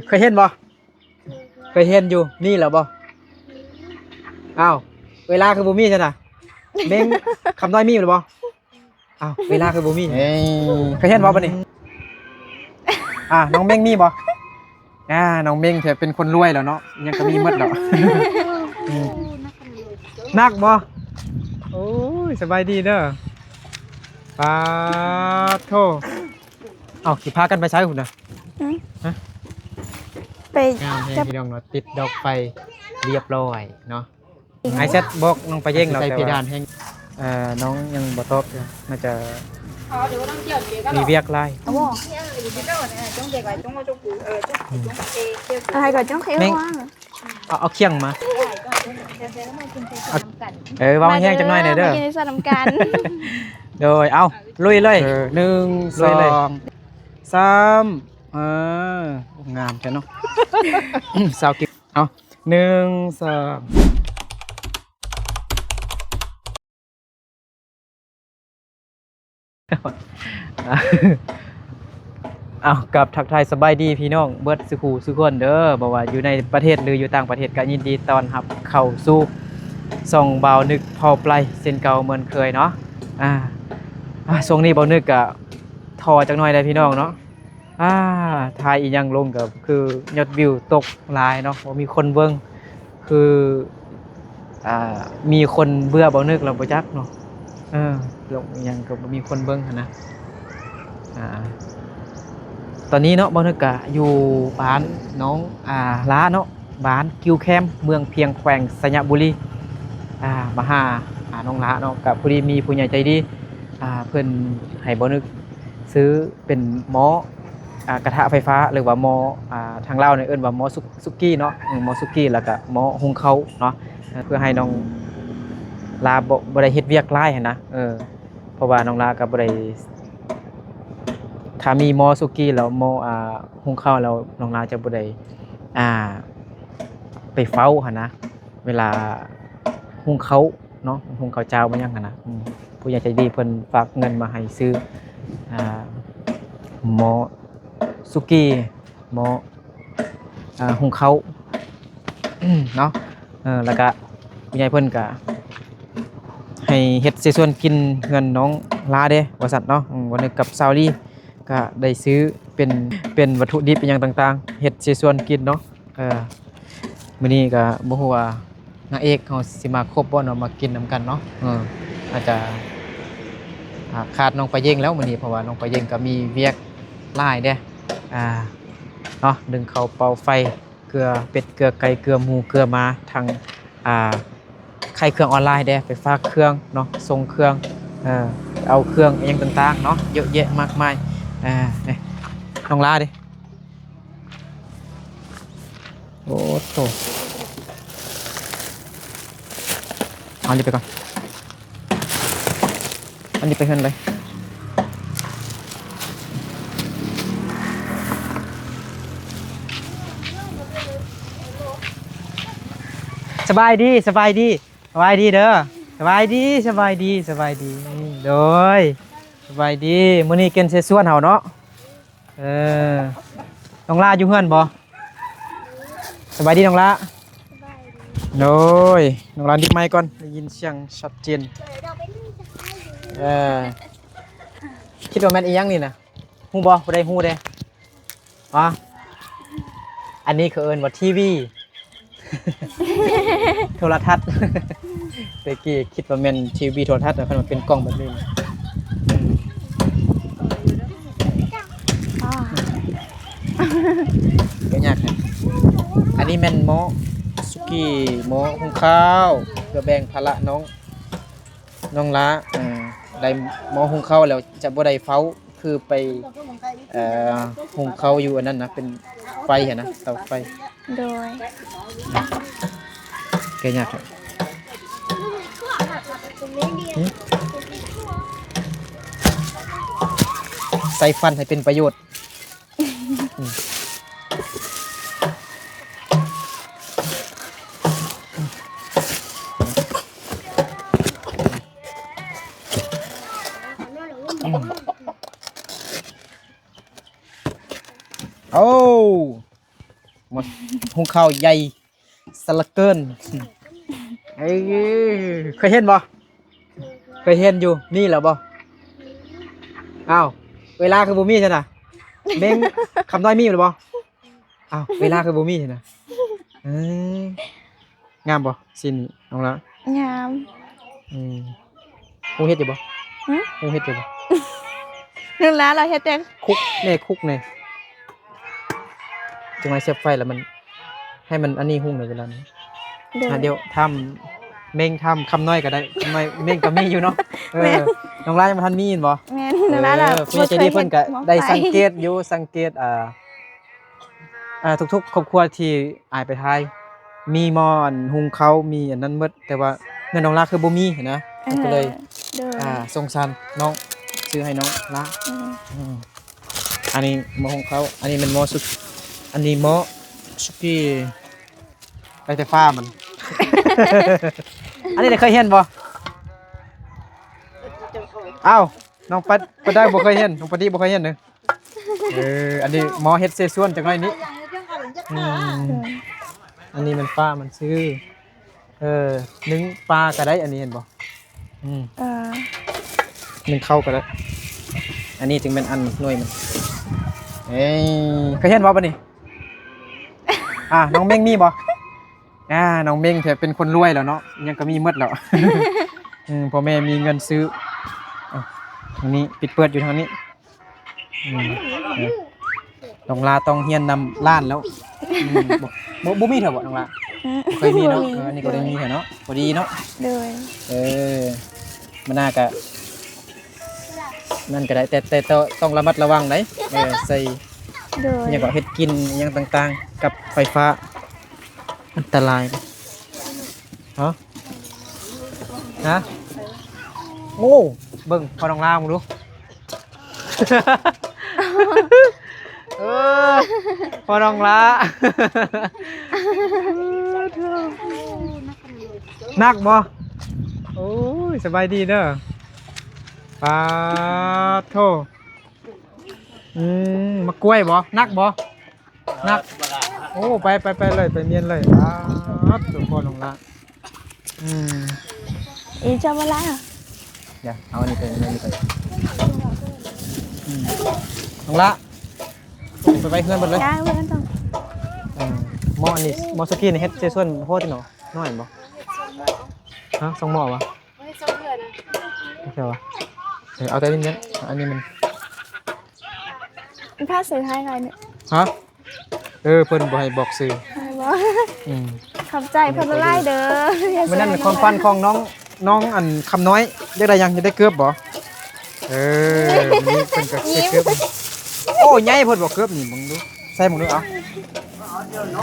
ເຄີຍເຫັນບໍ່? ເຄີຍເຫັນຢູ່. ມີແລ້ວບໍ່? ອ້າວ ເວລາຄືບໍ່ມີຊັ້ນນະ? ເມັງ ຄຳນ້ອຍມີແລ້ວບໍ່? ອ້າວ ເວລາຄືບໍ່ມີ? ເອີ ເຄີຍເຫັນບໍ່ບັດນີ້? ອ່າ ນ້ອງເມັງມີບໍ່? ອ່າ ນ້ອງເມັງແທ້ເປັນຄົນລວຍແລ້ວເນາະ ຫຍັງກໍມີໝົດແລ້ວ. ໜັກບໍ່? ໂອ້ຍ ສະບາຍດີເດີ. ປາດໂທ້ ເອົ້າ ຊິພາກັນໄປໃສພຸ້ນນະ? ຫຶ? ຮະ? ໄປ ງາມແຮງ ຈັບ ພີ່ນ້ອງເນາະ ຕິດດອກໄຟລຽບລ້ອຍເນາະ. ອ້າຍແຊັດບອກນ້ອງປາເຢງແລ້ວ ແຕ່ວ່າ ເອີ ນ້ອງຍັງບໍ່ຕອບຢູ່ ໜ້າຈະມີວຽກຫຼາຍ. ເອົາບໍ່? ເອົາໃຫ້ກ່ອນ ຈ້ອງເຄ ເອົາ ເອົາຂຽງມາ. ເອີ ເວົ້າແຮງໆຈັກໜ້ອຍແດ່ເດີ ມາຢູ່ໃນສວນນຳກັນ. ໂດຍ ເອົາ ລຸຍເລີຍ. ເອີ ໜຶ່ງ ລຸຍເລີຍ ສອງ ສາມ ເອີ ງາມແທ້ເນາະ ສາວກິບ. ເອົາ ໜຶ່ງ ສອງ ເອົາ ກາບທັກທາຍສະບາຍດີພີ່ນ້ອງເບິດສູ່ຜູ້ສູ່ຄົນເດີ ບໍ່ວ່າຢູ່ໃນປະເທດ ຫຼື ຢູ່ຕ່າງປະເທດ ກໍຍິນດີຕ້ອນຮັບເຂົ້າສູ່ຊ່ອງບ່າວນຶກເຜົ່າໄປເຊັ່ນເກົ່າເໝືອນເຄີຍເນາະ. ອາ ອາ ຊ່ວງນີ້ບ່າວນຶກກະທໍ້ຈັກໜ້ອຍແດ່ພີ່ນ້ອງເນາະ. ອາ ຖ່າຍອີ່ຫຍັງລົງກໍຄືຍອດວິວຕົກຫຼາຍເນາະ ບໍ່ມີຄົນເບິ່ງ ຄື ອາ ມີຄົນເບື່ອບ່າວນຶກແລ້ວບໍ່ຈັກເນາະ. ເອີ ລົງອີ່ຫຍັງກໍບໍ່ມີຄົນເບິ່ງຫັ້ນນະ. ອາ ຕອນນີ້ເນາະ ບ່າວນຶກກະຢູ່ບ້ານນ້ອງ ອາ ຫຼ້າເນາະ ບ້ານກິວແຄມ ເມືອງພຽງ ແຂວງໄຊຍະບູລີ. ອາ ມາຫາ ອາ ນ້ອງຫຼ້າເນາະ ກະພໍດີມີຜູ້ໃຫຍ່ໃຈດີ ອາ ເພິ່ນໃຫ້ບ່າວນຶກ ຊື້ເປັນໝໍ້ ອາ ກະທະໄຟຟ້າ ຫຼືວ່າໝໍ້ ອາ ທາງລາວນີ້ເອີ້ນວ່າໝໍ້ສຸ ສຸກີ້ເນາະ ເອີ ໝໍ້ສຸກີ້ ແລ້ວກະໝໍ້ຫຸງເຂົ້າເນາະ ເພື່ອໃຫ້ນ້ອງຫຼ້າບໍ່ ບໍ່ໄດ້ເຮັດວຽກຫຼາຍຫັ້ນນະ. ເອີ ເພາະວ່ານ້ອງຫຼ້າກໍບໍ່ໄດ້ ຖ້າມີໝໍ້ສຸກີ້ແລ້ວ ໝໍ້ ອາ ຫຸງເຂົ້າແລ້ວ ນ້ອງຫຼ້າຈະບໍ່ໄດ້ ອາ ໄປເຝົ້າຫັ້ນນະ ເວລາຫຸງເຂົ້າ ເນາະ ຫຸງເຂົ້າເຈົ້າມາຫຍັງຫັ້ນນະ. ອືມ ຜູ້ໃຫຍ່ໃຈດີເພິ່ນຝາກເງິນມາໃຫ້ຊື້ ອາ ໝໍ້ສຸກີ້ ໝໍ້ ອາ ຫຸງເຂົ້າເນາະ. ເອີ ແລ້ວກະຜູ້ໃຫຍ່ເພິ່ນກະໃຫ້ເຮັດເສສວນກິນເຮືອນນ້ອງຫຼ້າເດ້ວ່າຊັ້ນເນາະ. ອືມ ບ່າວນຶກກັບສາວລີກະໄດ້ຊື້ເປັນ ເປັນວັດຖຸດິບອີ່ຫຍັງຕ່າງໆ ເຮັດເສສວນກິນເນາະ. ເອີ ມື້ນີ້ກໍບໍ່ຮູ້ວ່ານາງເອກເຮົາຊິມາຄົບບໍ່ເນາະ ມາກິນນຳກັນເນາະ. ເອີ ອາດຈະ ອາ ຂາດນ້ອງປາເຢັງແລ້ວມື້ນີ້ ເພາະວ່ານ້ອງປາເຢັງກໍມີວຽກຫຼາຍເດ້ ອາ ເນາະ ດຶງເຂົ້າເປົ່າໄຟ ເກືອເປັດ ເກືອໄກ່ ເກືອໝູ ເກືອໝາ ທັງ ອາ ຂາຍເຄື່ອງອອນລາຍເດ້ ໄປຝາກເຄື່ອງເນາະ ສົ່ງເຄື່ອງ ເອີ ເອົາເຄື່ອງອີ່ຫຍັງຕ່າງໆເນາະ ເຍາະແຍະມາກມາຍ. ອາ ນີ້ ນ້ອງຫຼ້າເດ້. ໂອ້ໂຕ ເອົານີ້ໄປກ່ອນ ອັນນີ້ໄປເຮືອນເລີຍ. ສະບາຍດີ ສະບາຍດີ ສະບາຍດີເດີ ສະບາຍດີ ສະບາຍດີ ສະບາຍດີ ໂດຍ ສະບາຍດີ. ມື້ນີ້ເກັນເສສວນເຮົາເນາະ. ເອີ ນ້ອງຫຼ້າຢູ່ເຮືອນບໍ່? ສະບາຍດີນ້ອງຫຼ້າ. ໂດຍ ນ້ອງຫຼ້າ ດິບໄມກ່ອນ ໄດ້ຍິນສຽງຊັດເຈນ. ເອີ ຄິດວ່າແມ່ນອີ່ຫຍັງນີ້ນະ? ຮູ້ບໍ່? ຜູ້ໃດຮູ້ແດ່? ອາ ອັນນີ້ເຂົາເອີ້ນວ່າທີວີ ໂທລະທັດ. ແຕ່ກີ້ຄິດວ່າແມ່ນທີວີໂທລະທັດນະ ຄັນວ່າເປັນກ້ອງແບບນີ້ນະ. ອາ ບໍ່ຍາກນະ. ອັນນີ້ແມ່ນໝໍ້ສຸກີ້ ໝໍ້ຫຸງເຂົ້າ ເພື່ອແບ່ງພາລະນ້ອງ ນ້ອງຫຼ້າ ເອີ ໄດ້ໝໍ້ຫຸງເຂົ້າແລ້ວຈະບໍ່ໄດ້ເຝົ້າ ຄືໄປ ເອີ ຫຸງເຂົ້າຢູ່ອັນນັ້ນນະ ເປັນໄຟຫັ້ນນະ ເຕົາໄຟ. ໂດຍ ແກະຍາກແທ້. ຫຶ? ໃຊ້ຟັນໃຫ້ເປັນປະໂຫຍດ. ໂອ້ ໝໍ້ ຫຸງເຂົ້າໃຫຍ່ຊະເຫຼືອເກີນ. ເອີ ເຄີຍເຫັນບໍ່? ເຄີຍເຫັນຢູ່. ມີແລ້ວບໍ່? ອ້າວ ເວລາຄືບໍ່ມີຊັ້ນນະ? ເມັງ ຄຳນ້ອຍມີແລ້ວບໍ່? ອ້າວ ເວລາຄືບໍ່ມີຊັ້ນນະ? ເອີ ງາມບໍ່ ຊີ້ນນີ້ນ້ອງລະ? ງາມ. ອືມ ຮູ້ເຮັດຢູ່ບໍ່? ຫຶ? ຮູ້ເຮັດຢູ່ບໍ່? ນ້ອງລະລາວເຮັດແຕ່ຄຸກແດ່ ຄຸກແດ່. ຈັ່ງໃດເສຍບໄຟແລ້ວມັນ ໃຫ້ມັນອັນນີ້ຮຸ່ງໃນເວລານີ້. ໂດຍ ອ່າ ດຽວຖາມເມັງ ຖາມຄຳນ້ອຍກໍໄດ້. ຄຳນ້ອຍ ເມັງກໍມີຢູ່ເນາະ. ເອີ ແມ່ນ ນ້ອງລະຍັງບໍ່ທັນມີແມ່ນບໍ່? ແມ່ນ ນ້ອງລະລາວ ເອີ ຜູ້ໃຫຍ່ໃຈດີເພິ່ນກໍໄດ້ສັງເກດຢູ່ ສັງເກດ ອ່າ ອ່າ ທຸກໆຄອບຄົວທີ່ອ້າຍໄປຖ່າຍ ມີໝໍ້ອັນຫຸງເຂົ້າ ມີອັນນັ້ນໝົດ ແຕ່ວ່າເຮືອນນ້ອງລະຄືບໍ່ມີຫັ້ນນະ. ເອີ ມັນກໍເລີຍ ໂດຍ ອ່າ ສົງສານນ້ອງ ຊື້ໃຫ້ນ້ອງລະ. ອືມ ອືມ ອັນນີ້ໝໍ້ຫຸງເຂົ້າ ອັນນີ້ແມ່ນໝໍ້ສຸກ ອັນນີ້ໝໍ້ສຸກີ ໄດ້ແຕ່ຝາມັນ. ອັນນີ້ໄດ້ເຄີຍເຫັນບໍ່? ອ້າວ ນ້ອງປັດ ປັດໄດ້ບໍ່ເຄີຍເຫັນ ນ້ອງປັດດີບໍ່ເຄີຍເຫັນເດີ. ເອີ ອັນນີ້ໝໍ້ເຮັດເສສ່ວນຈັກໜ້ອຍນີ້. ອືມ ອັນນີ້ແມ່ນຝາມັນຊື່ ເອີ ໜຶ້ງປາກໍໄດ້ ອັນນີ້ເຫັນບໍ່? ອືມ ເອີ ໜຶ້ງເຂົ້າກໍໄດ້. ອັນນີ້ຈຶ່ງແມ່ນອັນໜ່ວຍມັນ. ເອີ ເຄີຍເຫັນບໍ່ບັດນີ້? ອ່າ ນ້ອງເມັງມີບໍ່? ອ່າ ນ້ອງເມັງແທ້ເປັນຄົນລວຍແລ້ວເນາະ ຫຍັງກໍມີໝົດແລ້ວ. ອືມ ພໍ່ແມ່ມີເງິນຊື້. ເອົາ ທາງນີ້ ປິດເປີດຢູ່ທາງນີ້. ອືມ ເອີ ນ້ອງລາຕ້ອງຮຽນນຳຫຼານແລ້ວ. ອືມ ບໍ່ ບໍ່ ບໍ່ມີເທື່ອບໍ່ນ້ອງລາ? ອືມ ບໍ່ເຄີຍມີເນາະ. ບໍ່ມີ. ເອີ ອັນນີ້ກໍໄດ້ມີແທ້ເນາະ ພໍດີເນາະ. ໂດຍ ເອີ ມື້ໜ້າກະນັ້ນກໍໄດ້ ແຕ່ ແຕ່ຕ້ອງ ຕ້ອງລະມັດລະວັງໄດ໋. ເອີ ໃສ່ ໂດຍ ຫຍັງກໍເຮັດກິນຫຍັງຕ່າງໆ ກັບໄຟຟ້າ ອັນຕະລາຍ. ຮະ? ຮະ? ໂອ້ ເບິ່ງພໍ່ນ້ອງລາ ເບິ່ງດູ. ເອີ ພໍ່ນ້ອງລາ ໜັກບໍ່? ໂອ້ຍ ສະບາຍດີເດີ. ປາດໂທ້ ອືມ ໝາກກ້ວຍບໍ່? ໜັກບໍ່? ໜັກ. ໂອ້ ໄປ ໄປ ໄປເລີຍ ໄປມ້ຽນເລີຍ. ປາດໂທ້ ພໍ່ນ້ອງລາ. ອືມ ອີເຈົ້າມາລະ ດຽວເອົາອັນນີ້ໄປ ເອົາອັນນີ້ໄປ. ອືມ ນ້ອງລາ ໄປໄວ້ເຮືອນເບິດເລີຍ. ເອີ ໝໍ້ອັນນີ້ ໝໍ້ສຸກີນີ້ເຮັດເສສ່ວນໂພດເນາະ ນ້ອຍບໍ່? ຮະ ສອງໝໍ້ບໍ່? ເອີ ເອົາແຕ່ນີ້ ອັນນີ້ມັນ ພາສໃສ່ທ້າຍໄວ້ນີ້. ຮະ? ເອີ ເພິ່ນບໍ່ໃຫ້ບອກຊື່. ບໍ່ ອືມ ຂອບໃຈເພິ່ນຫຼາຍໆເດີ. ມື້ນັ້ນຄວາມຝັນຂອງນ້ອງ ນ້ອງອັນຄຳນ້ອຍ ຢາກໄດ້ຫຍັງ? ຢາກໄດ້ເກີບບໍ່? ເອີ ມື້ນີ້ເພິ່ນກໍຊື້ເກີບ. ໂອ້ ໃຫຍ່ໂພດບໍ່ເກີບນີ້ ເບິ່ງດູ ໃສ່ເບິ່ງດູ. ເອົາ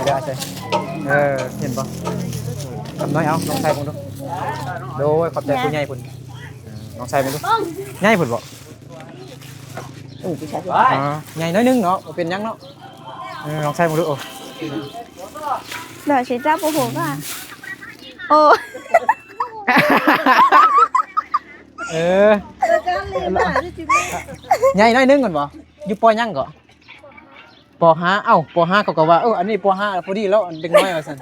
ເດີ ໃສ່ ເອີ ເຫັນບໍ່? ຄຳນ້ອຍ ເອົາ ລອງໃສ່ເບິ່ງດູ. ໂດຍ ຂອບໃຈຜູ້ໃຫຍ່ພຸ້ນ. ເອີ ລອງໃສ່ເບິ່ງດູ. ໃຫຍ່ໂພດບໍ່? ອໍ ໃຫຍ່ໜ້ອຍໜຶ່ງເນາະ ບໍ່ເປັນຫຍັງເນາະ. ເອີ ລອງໃສ່ເບິ່ງດູ. ໂອ້ ດອກຊິຈັບບໍ່ຮູ້ວ່າ ໂອ້ ເອີ ໃຫຍ່ໜ້ອຍໜຶ່ງແມ່ນບໍ່? ຢູ່ ປໍ ຫຍັງເກາະ? ປໍຫ້າ. ເອົ້າ ປໍຫ້າ ເຂົາກໍວ່າ ເອີ ອັນນີ້ ປໍຫ້າ ພໍດີແລ້ວ ເດັກນ້ອຍວ່າຊັ້ນ.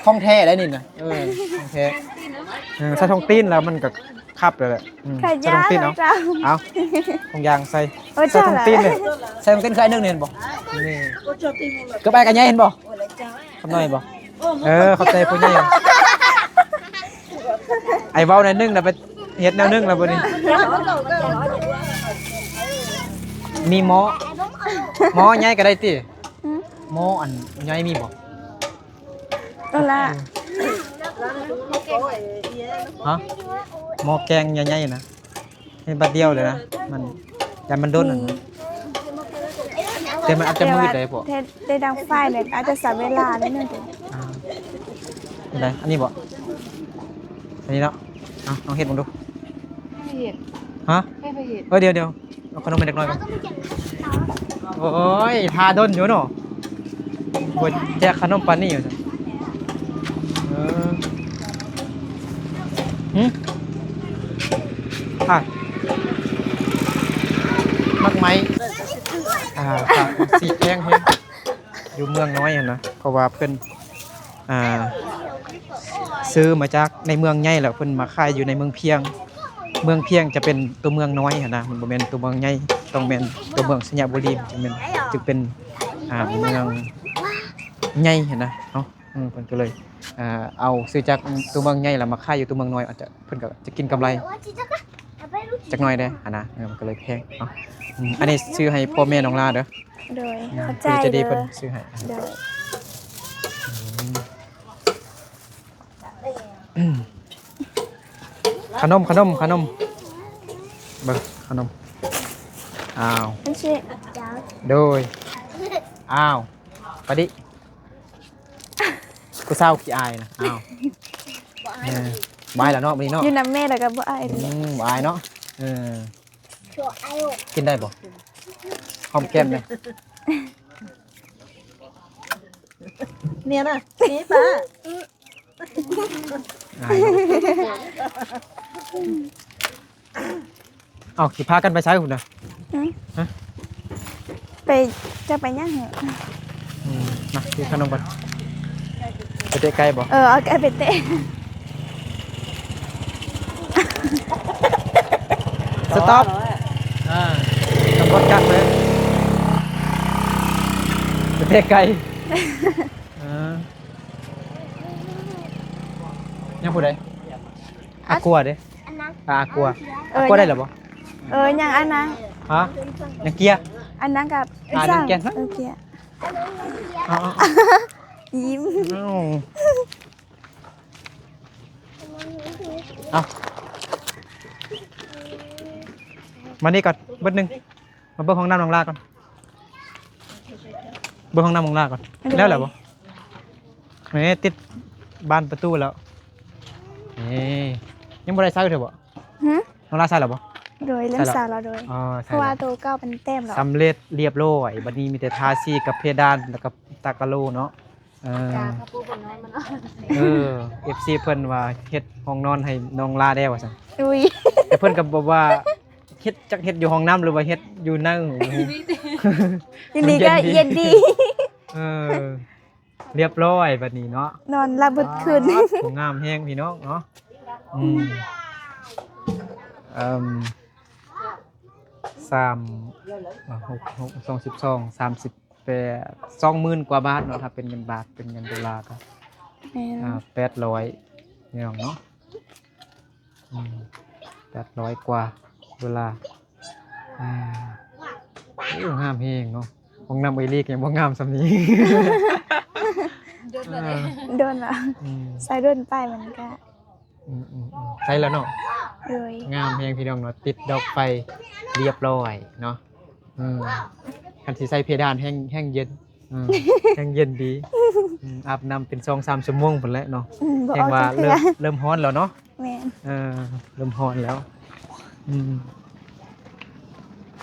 ຂອງແທ້ໄດ໋ນີ້ນະ. ເອີ ຂອງແທ້. ເອີ ໃສ່ຖົງຕີນແລ້ວມັນກໍຄັບແລ້ວແຫຼະ. ອືມ ໃສ່ຖົງຕີນເອົາ. ເອົາຖົງຢາງໃສ່ ໃສ່ຖົງຕີນເລີຍ. ໃສ່ຖົງຕີນຄືອັນໜຶ່ງນີ້ ເຫັນບໍ່? ນີ້ ເກີບອ້າຍກໍໃຫຍ່ ເຫັນບໍ່? ຄຳນ້ອຍ ເຫັນບໍ່? ເອີ ຂອບໃຈຜູ້ໃຫຍ່. ໄອ້ເວົ້າແນວໜຶ່ງແລ້ວໄປເຮັດແນວໜຶ່ງແລ້ວບັດນີ້. ມີໝໍ້ ໝໍ້ໃຫຍ່ກໍໄດ້ຕິ? ຫືມ? ໝໍ້ອັນໃຫຍ່ມີບໍ່? ໂຕລະ ຮະ? ໝໍ້ແກງໃຫຍ່ໆນະ. ເຮັດບາດດຽວເລີຍນະ ມັນ ຢ້ານມັນດົນຫັ້ນນະ. ແຕ່ມັນອາດຈະມືດໄດ້ພວກ ແຕ່ ແຕ່ດັງໄຟນີ້ອາດຈະໃຊ້ເວລາໜ້ອຍໜຶ່ງ. ອ່າ ອັນໃດ? ອັນນີ້ບໍ່? ອັນນີ້ເນາະ. ເອົາ ລອງເຮັດເບິ່ງດູ. ໃຫ້ເຮັດ ຮະ? ໃຫ້ເຮັດ. ເອີ ດຽວໆ ເອົາຂະໜົມໃຫ້ເດັກນ້ອຍກ່ອນ. ໂອ້ຍ ຖ້າດົນຢູ່ເນາະ. ບໍ່ແຈກຂະໜົມປານນີ້ວ່າຊັ້ນ. ເອີ ຫຶ? ອ່ະ ໝາກໄມ້ ອ່າ ສີແພງແຮງ. ຢູ່ເມືອງນ້ອຍຫັ້ນນະ ເພາະວ່າເພິ່ນ ອ່າ ຊື້ມາຈາກໃນເມືອງໃຫຍ່ ແລ້ວເພິ່ນມາຂາຍຢູ່ໃນເມືອງພຽງ. ເມືອງພຽງຈະເປັນຕົວເມືອງນ້ອຍຫັ້ນນະ ມັນບໍ່ແມ່ນຕົວເມືອງໃຫຍ່ ຕ້ອງແມ່ນຕົວເມືອງໄຊຍະບູລີ ຈຶ່ງແມ່ນ ຈຶ່ງເປັນ ອ່າ ເມືອງໃຫຍ່ຫັ້ນນະເນາະ. ເພິ່ນກໍເລີຍ ອ່າ ເອົາຊື້ຈາກຕົວເມືອງໃຫຍ່ ແລ້ວມາຂາຍຢູ່ຕົວເມືອງນ້ອຍ ອາດຈະ ເພິ່ນກໍຈະກິນກຳໄລຈັກໜ້ອຍເດ້ຫັ້ນນະ ເອີ ມັນກໍເລີຍແພງເນາະ. ອືມ ອັນນີ້ຊື້ໃຫ້ພໍ່ແມ່ນ້ອງລາເດີ. ໂດຍ ອືມ ຂອບໃຈ ຜູ້ໃຈດີເດີ ເພິ່ນຊື້ໃຫ້. ໂດຍ ອືມ ຂະໜົມ ຂະໜົມ ຂະໜົມ ເບິ່ງຂະໜົມ. ອ້າວ ໂດຍ ອ້າວ ປະດິ ຜູ້ສາວຂີ້ອາຍນະ. ອ້າວ ເອີ ບໍ່ອາຍແລ້ວເນາະ ມື້ນີ້ເນາະ. ຢູ່ນຳແມ່ແລ້ວກໍບໍ່ອາຍເລີຍ. ອືມ ບໍ່ອາຍເນາະ. ເອີ ກິນໄດ້ບໍ່? ຫອມແກ້ມແດ່. ເນຍນະ ເນຍປ້າ. ອາຍເນາະ. ເອົ້າ ຊິພາກັນໄປໃສພຸ້ນນະ? ຫື? ຮະ? ໄປ ຈະໄປຫຍັງເຫາະ? ອືມ ມາ ຊື້ຂະໜົມກ່ອນ. ໄປເຕະໄກ່ບໍ່? ເອີ ເອົາໄກ່ໄປເຕະ. ສະຕັອບ ອ່າ ຕຳຫຼວດຈັບເລີຍ ໄປເຕະໄກ່. ເອີ ຍັງຜູ້ໃດ? ອາກົວເດ້. ອາ ອາກົວ ເອີ ອາກົວໄດ້ແລ້ວບໍ່? ເອີ ຍັງອັນນັ້ນ. ຮະ? ຍັງເກຍ? ອັນນັ້ນກັບ ອ່າ ຍັງເກຍ. ເອີ ເກຍ. ອໍ ອໍ ຍິ້ມ. ເອົ້າ ເອົາ ມານີ້ກ່ອນ ເບິດໜຶ່ງ. ມາເບິ່ງຫ້ອງນ້ຳນ້ອງລາກ່ອນ ເບິ່ງຫ້ອງນ້ຳນ້ອງລາກ່ອນ. ໂດຍ ແລ້ວແລ້ວບໍ່? ເອີ ຕິດບານປະຕູແລ້ວ. ເອີ ຍັງບໍ່ໄດ້ໃຊ້ເທື່ອບໍ່? ຫື? ນ້ອງລາໃຊ້ແລ້ວບໍ່? ໂດຍ ເລີ່ມໃຊ້ແລ້ວ. ໂດຍ ອໍ ໃຊ້ແລ້ວ ເພາະວ່າໂຕເກົ່າມັນແຕ້ມແລ້ວ. ສຳເລັດລຽບຮ້ອຍ ບັດນີ້ມີແຕ່ທາສີກັບເພດານ ແລ້ວກໍຕາກະໂລເນາະ. ເອີ ເອີ ເອັຟຊີ ເພິ່ນວ່າເຮັດຫ້ອງນອນໃຫ້ນ້ອງລາແດ່ວ່າຊັ້ນ. ອຸ້ຍ ແຕ່ເພິ່ນກໍບອກວ່າ ເຮັດ ຈັກເຮັດຢູ່ຫ້ອງນ້ຳ ຫຼືວ່າເຮັດຢູ່ໃນ ຢູ່ນີ້ກໍເຢັນດີ. ເອີ ລຽບຮ້ອຍບັດນີ້ເນາະ ນອນຫຼັບເບິດຄືນ. ໂອ້ ງາມແຮງພີ່ນ້ອງເນາະ. ອືມ ເອີ່ມ ສາມ ຫົກ ຫົກ ສອງ ສິບສອງ ສາມສິບ ແປດ ສອງໝື່ນກວ່າບາດເນາະ ຖ້າເປັນເງິນບາດ ເປັນເງິນໂດລາກໍ ແມ່ນ ອ່າ ແປດຮ້ອຍ ພີ່ນ້ອງເນາະ. ອືມ ແປດຮ້ອຍກວ່າໂດລາ. ອ່າ ໂອ້ ງາມແຮງເນາະ. ຫ້ອງນ້ຳເອື້ອຍລີກຍັງບໍ່ງາມສ່ຳນີ້. ດົນແລ້ວເດ້ ອ່າ ດົນແລ້ວ. ອືມ ໃຊ້ດົນໄປມັນກະ ອືມໆໆ ໃຊ້ແລ້ວເນາະ. ໂດຍ ງາມແຮງພີ່ນ້ອງເນາະ ຕິດດອກໄຟລຽບຮ້ອຍເນາະ. ອືມ ຄັນຊິໃສ່ເພດານແຮງ ແຮງເຢັນ. ອືມ ແຮງເຢັນດີ. ອືມ ອາບນ້ຳເປັນສອງສາມຊົ່ວໂມງພຸ້ນແຫຼະເນາະ. ອືມ ແຮງວ່າເລີ່ມ ເລີ່ມຮ້ອນແລ້ວເນາະ. ແມ່ນ ເອີ ເລີ່ມຮ້ອນແລ້ວ. ອືມ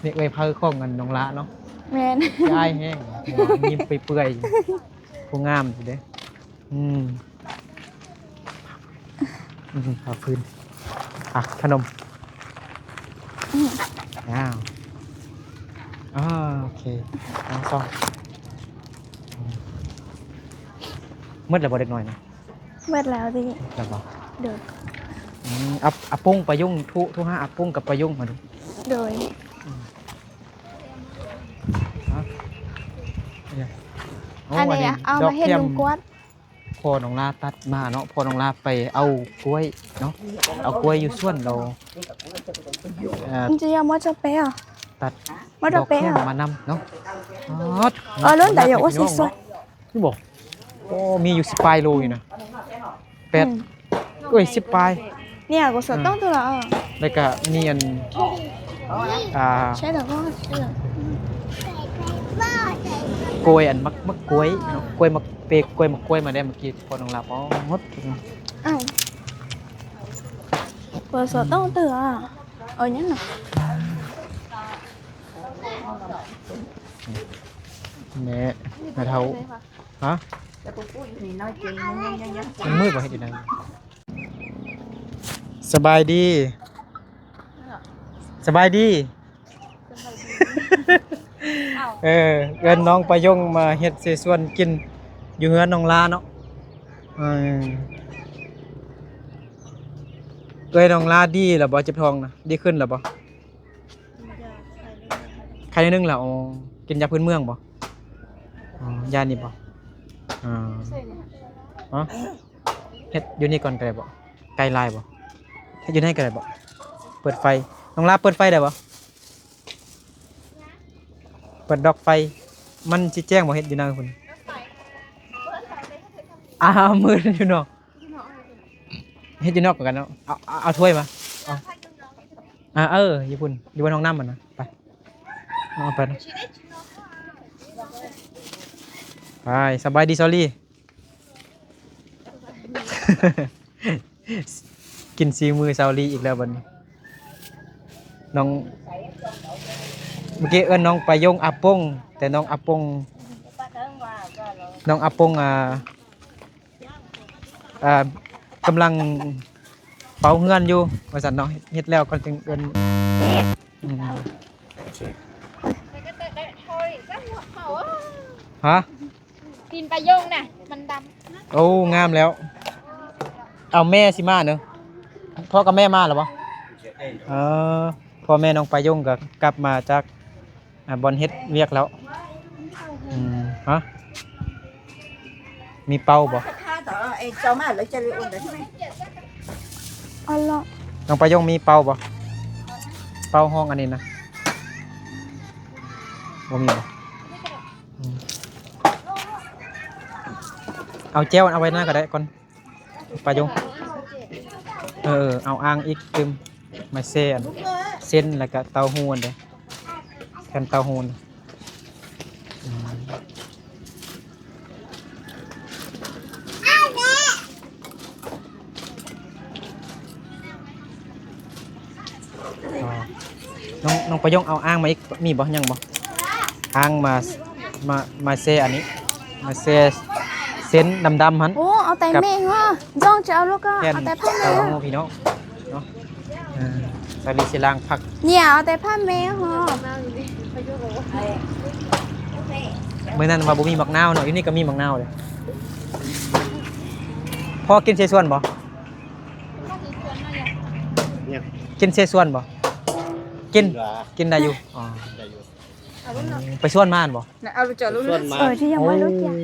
ນີ້ເອື້ອຍເພີຂອງອັນນ້ອງລະເນາະ. ແມ່ນ ຄ້າຍແຮງ ຍິ້ມເປື່ອຍໆ ຜູ້ງາມຢູ່ເດ້. ອືມ ອືມ ເອົາຄືນ ອ່ະ ຂະໜົມ. ອືມ ອ້າວ ໂອເຄ ໜຶ່ງ ສອງ ອືມ ໝົດແລ້ວບໍ່ເດັກນ້ອຍນີ້? ໝົດແລ້ວຕິ. ໝົດແລ້ວບໍ່? ໂດຍ. ອືມ ອາ ອາປົງປາຍຸງ ໂທ ໂທຫາອາປົງກັບປາຍຸງມາດູ. ໂດຍ. ອືມ ຮະ ອັນນີ້ ໂອ້ ອັນນີ້ ເອົາມາເຮັດ ດອກແຄມ ລຸງກວດ. ພໍ່ນ້ອງລາຕັດມາເນາະ ພໍ່ນ້ອງລາໄປເອົາກ້ວຍເນາະ ເອົາກ້ວຍຢູ່ສວນລາວ. ເອີ ມັນຈະຍາວໝົດຈະເປະ ຕັດ ໝົດຈະເປະ ດອກແຄມມານຳເນາະ. ເອີ ລົ້ນແຕ່ຢ່າ ໂອ້ ຊິສວຍ ນີ້ບໍ່? ໂອ້ ມີຢູ່ສິບປາຍໂລຢູ່ນະ ແປດ ອືມ ເອີຍ ສິບປາຍ. ເນຍ ກໍສວນ ອືມ ຕ້ອງຕົວລະ ເອີ ແລ້ວກະມີອັນ ອ່າ ໃຊ່ແລ້ວກໍ ກ້ວຍ ອັນໝາກ ໝາກກ້ວຍເນາະ ກ້ວຍໝາກເປກ ກ້ວຍໝາກກ້ວຍມາແດ່ ເມື່ອກີ້ພໍ່ນ້ອງລາບ ອໍ ໝົດ. ອ້າວ ກໍສວນ ອືມ ຕ້ອງເຕືອ ເອີ ຫຍັງນະ ແມ່ ແມ່ເຖົ້າ ຮະ ມັນມືດບໍ່ ເຮັດຢູ່ໃນ ສະບາຍດີ ສະບາຍດີ. ເອີ ເອີ້ນນ້ອງປາຍົງມາເຮັດເສສວນກິນຢູ່ເຮືອນນ້ອງລາເນາະ. ເອີ ເອື້ອຍນ້ອງລາດີແລ້ວບໍ່? ເຈັບທ້ອງນະ ດີຂຶ້ນແລ້ວບໍ່? ໄຂ້ໜ້ອຍໜຶ່ງແລ້ວ. ອໍ ກິນຢາພື້ນເມືອງບໍ່? ອໍ ຢານີ້ບໍ່? ອໍ ຮະ ເຮັດຢູ່ນີ້ກ່ອນກໍໄດ້ບໍ່? ໄກຫຼາຍບໍ່? ເຮັດຢູ່ໃນກໍໄດ້ບໍ່? ເປີດໄຟ ນ້ອງລາເປີດໄຟໄດ້ບໍ່? ເປີດດອກໄຟ ມັນຊິແຈ້ງບໍ່? ເຮັດຢູ່ໃນພຸ້ນ ອ້າວ ມືດຢູ່ນອກ ເຮັດຢູ່ນອກກວ່າກັນເນາະ. ເອົາ ເອົາ ເອົາຖ້ວຍມາ ເອົາ ອ່າ ເອີ ຢູ່ພຸ້ນ ຢູ່ບົນຫ້ອງນ້ຳຫັ້ນນະ. ໄປ ເອົາໄປນະ ໄປ. ສະບາຍດີ ຊາວລີ. ກິນສີມືຊາວລີອີກແລ້ວບັດນີ້. ນ້ອງ ເມື່ອກີ້ເອີ້ນນ້ອງປາຍົງອາປົງ ແຕ່ນ້ອງອາປົງ ນ້ອງອາປົງ ອ່າ ອ່າ ກຳລັງເປົ່າເຮືອນຢູ່ວ່າຊັ້ນເນາະ. ເຮັດແລ້ວກ່ອນຈຶ່ງເອີ້ນ. ອືມ ຮະ? ຕີນປາຍົງນະ ມັນດຳ. ໂອ້ ງາມແລ້ວ. ເອົາ ແມ່ຊິມາເນາະ. ພໍ່ກັບແມ່ມາແລ້ວບໍ່? ເອີ ພໍ່ແມ່ນ້ອງປາຍົງກໍກັບມາຈາກ ອ່າ ບ່ອນເຮັດວຽກແລ້ວ. ອືມ ຮະ? ມີເປົ້າບໍ່? ອໍ ນ້ອງປາຍົງມີເປົ້າບໍ່? ເປົ້າຫ້ອງອັນນີ້ນະ ບໍ່ມີບໍ່? ອືມ ເອົາແຈ່ວອັນ ເອົາໄວ້ໜ້າກໍໄດ້ກ່ອນ ປາຍົງ. ເອີ ເອົາອ່າງອີກຕື່ມ ມາແຊ່ອັນ ເສັ້ນ ແລ້ວກະເຕົ້າຫູ່ຫັ້ນເດ້ ແຜ່ນເຕົ້າຫູ່. ອໍ ນ້ອງ ນ້ອງປາຍົງເອົາອ່າງມາອີກ ມີບໍ່? ຍັງບໍ່? ອ່າງມາ ມາ ມາແຊ່ອັນນີ້ ມາແຊ່ເສັ້ນດຳໆຫັ້ນ. ໂອ້ ເອົາແຕ່ແມ່ເຫາະ ຍ້ອງຈະເອົາລູກກໍ ແຜ່ນ ເອົາແຕ່ຜ້າແມ່ ເອົາພີ່ນ້ອງເນາະ. ເອີ ສາລີຊິລ້າງຜັກ ເໜຍ ເອົາແຕ່ຜ້າແມ່ເຫາະ. ມື້ນັ້ນວ່າບໍ່ມີໝາກນາວເນາະ ຢູ່ນີ້ກໍມີໝາກນາວເດ້. ພໍ່ກິນເສສວນບໍ່? ກິນເສສວນບໍ່? ກິນ ກິນໄດ້ຢູ່. ອໍ ໄປສວນມາຫັ້ນບໍ່? ເອົາຈອດລົງ ເອີ ທີ່ຍັງບໍ່ໄດ້ເກັບ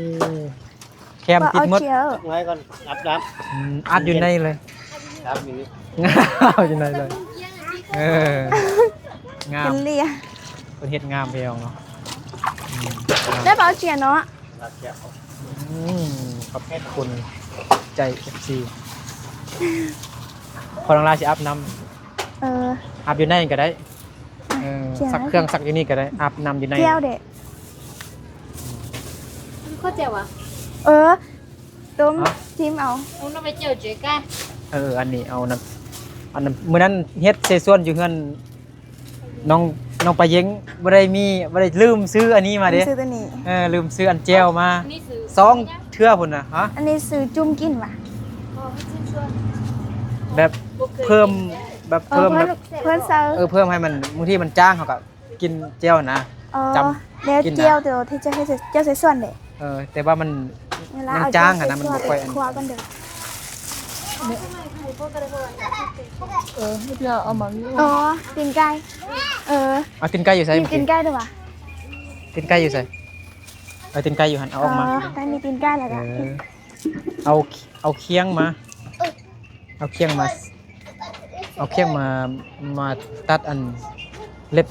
ແຄມຕິດໝົດ. ເອົາເຈຍ ໄວ້ກ່ອນ ອາບນ້ຳ. ອືມ ອັດຢູ່ໃນເລີຍ ອັດຢູ່ນີ້ ເອົາຢູ່ໃນເລີຍ. ເອີ ງາມ ເພິ່ນເຮັດງາມພີ່ນ້ອງເນາະ. ອືມ ໄດ້ບໍ່ເອົາເຈຍເນາະ. ອືມ ຂອບຄຸນໃຈ ເອັຟຊີ ພໍ່ນ້ອງລາຊິອາບນ້ຳ. ເອີ ອາບຢູ່ໃນກໍໄດ້. ເອີ ຊັກເຄື່ອງຊັກຢູ່ນີ້ກໍໄດ້ ອາບນ້ຳຢູ່ໃນ. ແຈ່ວເດ້ ເຂົ້າໃຈວະ? ເອີ ຕົ້ມ ຫະ? ຈິ້ມເອົາ. ເອີ ອັນນີ້ເອົານັ້ນ ອັນນັ້ນ ມື້ນັ້ນເຮັດເສສວນຢູ່ເຮືອນ ນ້ອງ ນ້ອງປາເຢັງ ບໍ່ໄດ້ມີ ບໍ່ໄດ້ ລືມຊື້ອັນນີ້ມາເດ້. ລືມຊື້ຕົວນີ້ ເອີ ລືມຊື້ອັນແຈ່ວມາ ອັນນີ້ຊື້ສອງເທື່ອພຸ້ນນະ. ຮະ? ອັນນີ້ຊື້ຈຸ້ມກິນຫວາ? ອໍ ມີຈຸ້ມສ່ວນ ແບບເພີ່ມ ແບບເພີ່ມ ເອີ ເພິ່ນ ແບບ ເພິ່ນໃສ່ ເອີ ເພີ່ມໃຫ້ມັນ ບາງທີມັນຈາງ ເຮົາກໍກິນແຈ່ວນະ. ອໍ ຈຳ ແລ້ວກິນນະ ແຈ່ວໂຕທີ່ຈະເຮັດ ແຈ່ວໃສ່ສ່ວນເດ້. ເອີ ແຕ່ວ່າມັນ ເວລາ ມັນຈາງຫັ້ນນະ ມັນບໍ່ຄ່ອຍອັນ ເອົາໃສ່ຖ້ວຍກ່ອນເດີ. ເອີ ເຮັດແລ້ວເອົາມາຢູ່. ອໍ ຕີນໄກ່. ເອີ ເອົາຕີນໄກ່ຢູ່ໃສ? ມີຕີນໄກ່ດ້ວຍຫວາ? ຕີນໄກ່ຢູ່ໃສ? ເອົາຕີນໄກ່ຢູ່ຫັ້ນ ເອົາອອກມາ. ອໍ ໄກ່ມີຕີນໄກ່ແລ້ວກະ ເອີ ເອົາ ເອົາຄຽງມາ ເອົາຄຽງມາ ເອົາຄຽງມາ ມາຕັດອັນເລັບ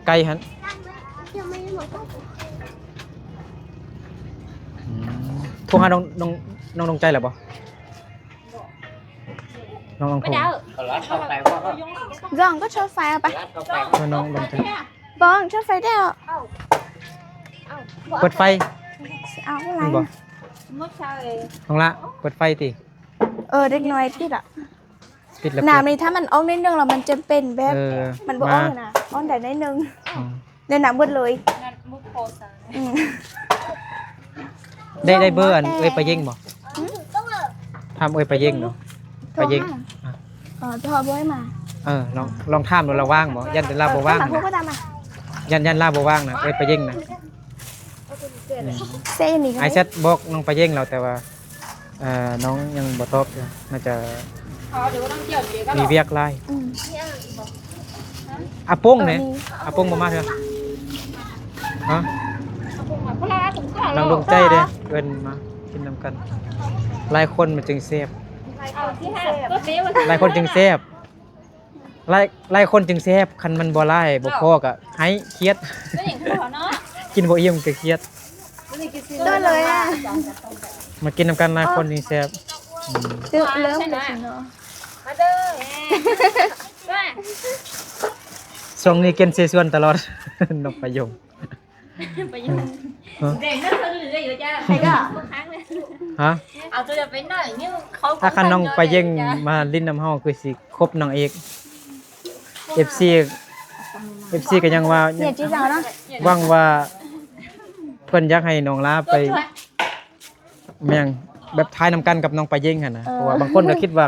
ໄກ່ຫັ້ນ. ອືມ ໂທຫານ້ອງ ນ້ອງ ນ້ອງດວງໃຈແລ້ວບໍ່? ນ້ອງ ນ້ອງ ເອົາລັດເຂົ້າໄປບໍ່? ລອງກໍຊົດໄຟເອົາໄປ ເອົານ້ອງດວງໃຈ ບອງ ຊົດໄຟແລ້ວ. ເປີດໄຟ ເອົາຫຼາຍ ນ້ອງລະ ເປີດໄຟຕິ. ເອີ ເດັກນ້ອຍຕິດອະ ປິດແລ້ວ ນ້ຳນີ້ຖ້າມັນອອກໜ້ອຍໜຶ່ງແລ້ວມັນຈະເປັນແບບ ເອີ ມັນບໍ່ອອກນະ ອອກໄດ້ໜ້ອຍໜຶ່ງ. ອືມ ໄດ້ນ້ຳເບິດເລີຍ. ອືມ ໄດ້ ໄດ້ເບີອັນເອື້ອຍປາເຢັງບໍ່? ຫື? ຖາມເອື້ອຍປາເຢັງເນາະ ປາເຢັງ. ອໍ ພໍ່ບໍ່ໃຫ້ມາ. ເອີ ລອງ ລອງຖາມດູລະວ່າງບໍ່ ຢ້ານແຕ່ລາວບໍ່ວ່າງ. ເອີ ມາ ມາ ມາ. ຢ້ານ ຢ້ານລາວບໍ່ວ່າງນະ ເອີ້ນປາເຢັງນະ. ອືມ ເຊນີ້ກໍໄດ້ ອ້າຍແຊັດບອກນ້ອງປາເຢັງແລ້ວ ແຕ່ວ່າ ເອີ ນ້ອງຍັງບໍ່ຕອບຢູ່ ໜ້າຈະມີວຽກຫຼາຍ. ອືມ ອາປົງເດ້ ອາປົງບໍ່ມາເທື່ອ. ຮະ ນ້ອງດວງໃຈເດ້ ເອີ້ນມາກິນນຳກັນ ຫຼາຍຄົນມັນຈຶ່ງແຊບ ຫຼາຍຄົນຈຶ່ງແຊບ. ຫຼາຍ ຫຼາຍຄົນຈຶ່ງແຊບ ຄັນມັນບໍ່ຫຼາຍບໍ່ພໍກໍໄຫ້ຄຽດ ກິນບໍ່ອີ່ມກໍຄຽດ. ໂດນເລີຍ ມາກິນນຳກັນຫຼາຍຄົນຈຶ່ງແຊບ. ອືມ ເລີ່ມແລ້ວເນາະ ມາເດີ ຊ່ວງນີ້ກິນເຊຊວນຕະຫຼອດ ນ້ອງປາຍົງ. ປະໂຫຍດ ຮະ ແດງເນາະ ເຂົາເຫຼືອຢູ່ຈ້າ ໃຜກໍ ຮະ ເອົາຕົວໄປໜ້ອຍນີ້ ເຂົາ ຖ້າຄັນນ້ອງປາເຢັງມາຫຼິ້ນນຳເຮົາ ຄືຊິຄົບນາງເອກ. ເອັຟຊີ ເອັຟຊີກໍຍັງວ່າ ຫວັງວ່າເພິ່ນຢາກໃຫ້ນ້ອງລາໄປ ແມ່ນ ແບບຖ່າຍນຳກັນກັບນ້ອງປາເຢັງຫັ້ນນະ. ເອີ ເພາະວ່າບາງຄົນກໍຄິດວ່າ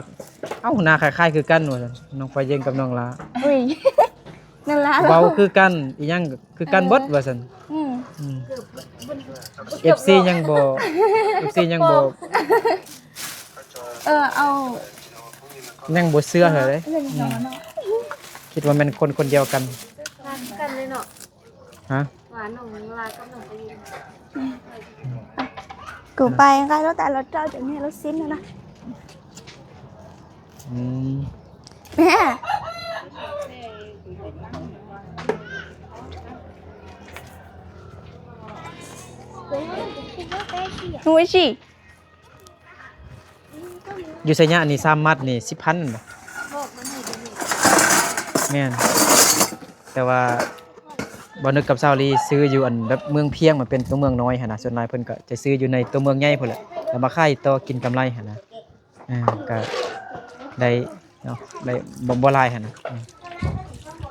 ເອົ້າ ໜ້າຄ້າຍໆຄືກັນວ່າຊັ້ນ ນ້ອງປາເຢັງກັບນ້ອງລາ. ອຸ້ຍ ນັ້ນລະ ເວົ້າຄືກັນ ອີ່ຫຍັງກໍຄືກັນເບິດ ເອີ ວ່າຊັ້ນ. ອືມ ອືມ ເອັຟຊີຍັງບໍ່ ເອັຟຊີຍັງບໍ່ ເອີ ເອົາ ຍັງບໍ່ເຊື່ອເທື່ອເດ້. ອືມ ຄິດວ່າແມ່ນຄົນຄົນດຽວກັນ ຄືກັນເລີຍເນາະ. ຮະ ວ່ານ້ອງລາກັບນ້ອງໄປຢູ່ ອືມ ກູໄປກໍລົດ ແຕ່ລົດເຈົ້າຈະມີລົດຊິ້ນນະ. ອືມ ແມ່ ໂອ້ຍ ຊິ ຢູ່ໄຊຍະນີ້ ສາມມັດນີ້ ສິບພັນແມ່ນບໍ່? ແມ່ນ ແຕ່ວ່າບ່າວນຶກກັບສາວລີຊື້ຢູ່ອັນແບບເມືອງພຽງ ມັນເປັນຕົວເມືອງນ້ອຍຫັ້ນນະ ສ່ວນຫຼາຍເພິ່ນກໍຈະຊື້ຢູ່ໃນຕົວເມືອງໃຫຍ່ພຸ້ນແຫຼະ ແລ້ວມາຂາຍຕໍ່ກິນກຳໄລຫັ້ນນະ. ອ່າ ກໍໄດ້ເນາະ ໄດ້ບໍ່ ບໍ່ຫຼາຍຫັ້ນນະ. ອືມ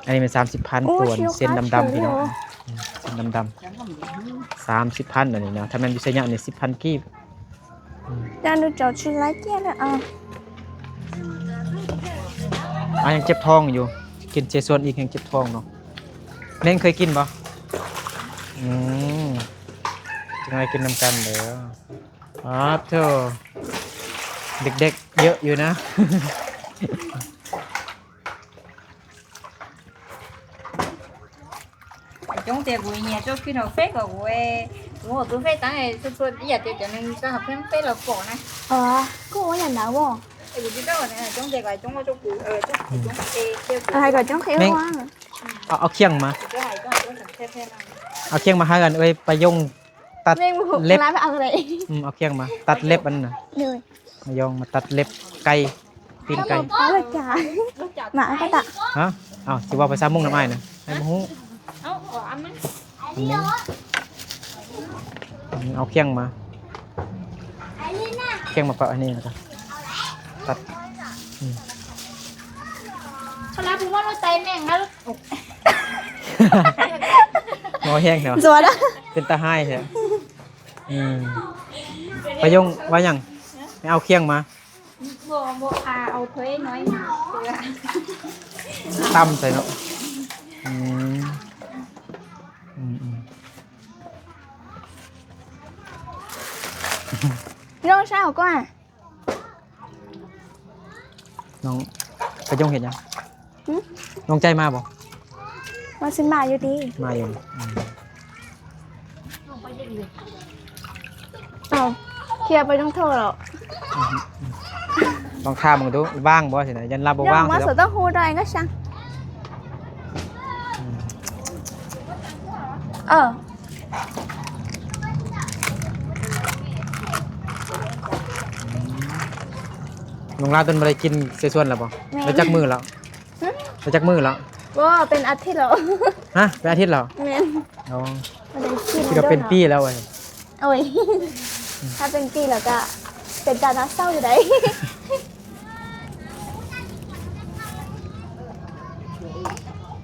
ອັນນີ້ແມ່ນສາມສິບພັນ ໂອ້ ຕົວເສັ້ນດຳໆ ພີ່ນ້ອງ. ອືມ ເສັ້ນດຳໆ ສາມສິບພັນ ອັນນີ້ເນາະ ຖ້າແມ່ນຢູ່ໄຊຍະນີ້ ສິບພັນກີບ. ອືມ ຈານດູເຈົ້າຊິຫຼາຍແກ່ແລ້ວ ອ່າ ອ່າ ຍັງເຈັບທ້ອງຢູ່ ກິນເຊຊວນອີກແຮ່ງເຈັບທ້ອງເນາະ. ເມັງເຄີຍກິນບໍ່? ອືມ ຈັ່ງໃດກິນນຳກັນເດີ. ອາໂທ ເດັກໆເຍອະຢູ່ນະ. ອາຈົງເຕະກູເນຍ ໂຈຄິນເອົາເຟກອອກເວີຍ ໂຫ ຕູເຟກຕັ້ງໃຫ້ສຸດໆ ອີ່ຫຍັງເຕະຈະໜຶ່ງ ຈະຫາເຟກເຟກລາວກໍນະ. ອໍ ກູວ່າຫຍັງນະ ບໍ່ ເອີ ຢູ່ທີ່ເຈົ້ານະ ຈົງເຕະກາຍ ຈົງວ່າໂຈກູ ເອີ ຈົງ ອືມ ຈົງເຕະ ເຕະກູ ອາໄຮກໍຈົງເຄວ່າ ເອົາ ເອົາຂຽງມາ ເອົາຂຽງມາໃຫ້ອັນເອີຍປາຍົງ ຕັດເລັບ ອືມ ເອົາຂຽງມາຕັດເລັບອັນນັ້ນນະ. ໂດຍ ມາຢອງມາຕັດເລັບໄກ່ ຕີນໄກ່. ເອົາຈານ ມາກໍຕະ ຮະ ເອົາ ຊິເວົ້າພາສາມົ້ງນຳອ້າຍນະ ອ້າຍບໍ່ຮູ້. ເອົາ ເອົາອັນນັ້ນ ອັນນີ້ ອືມ ເອົາຂຽງມາ ຂຽງມາປະອັນນີ້ແລ້ວກໍຕັດ. ອືມ ເຂົາລາຜູ້ວ່າລົດໄຕແມ່ງນະ. ເວົ້າແຮງແທ້ ເປັນຕາຮ້າຍແທ້. ອືມ ປາຍົງວ່າຫຍັງ? ໄປເອົາຂຽງມາ. ບໍ່ ບໍ່ ອາ ເອົາຖ້ວຍນ້ອຍມາ ຕຳໃສ່ເນາະ. ອືມ ອືມ ອືມ ນ້ອງເຊົ້າກ່ອນ. ນ້ອງປະຍົງເຮັດຫຍັງ? ຫຶ? ນ້ອງໃຈມາບໍ່? ວ່າຊິມາຢູ່ຕິ? ມາຢູ່. ອືມ ເອົາ ເຄຍໄປຕ້ອງໂທແລ້ວ. ອືມ ລອງຖາມເບິ່ງດູ ວ່າງບໍ່ຊີ້ນະ? ຢ້ານລາວບໍ່ວ່າງ ມາ ຊິດອກ ສະເຕົ້າຫູດອຍກໍຊ່າງ. ອືມ ເອີ ອືມ ນ້ອງລາວຕົນບໍ່ໄດ້ກິນເສສວນແລ້ວບໍ່? ແມ່ນ ໄດ້ຈັກມື້ແລ້ວ? ຫຶ? ໄດ້ຈັກມື້ແລ້ວ? ບໍ່ ເປັນອາທິດແລ້ວ. ຮະ ເປັນອາທິດແລ້ວ? ແມ່ນ. ອໍ ບໍ່ໄດ້ກິນ ຄິດວ່າເປັນປີແລ້ວ. ໂອ້ຍ ຖ້າເປັນປີແລ້ວກະເປັນຕາໜ້າເສົ້າຢູ່ໃດ.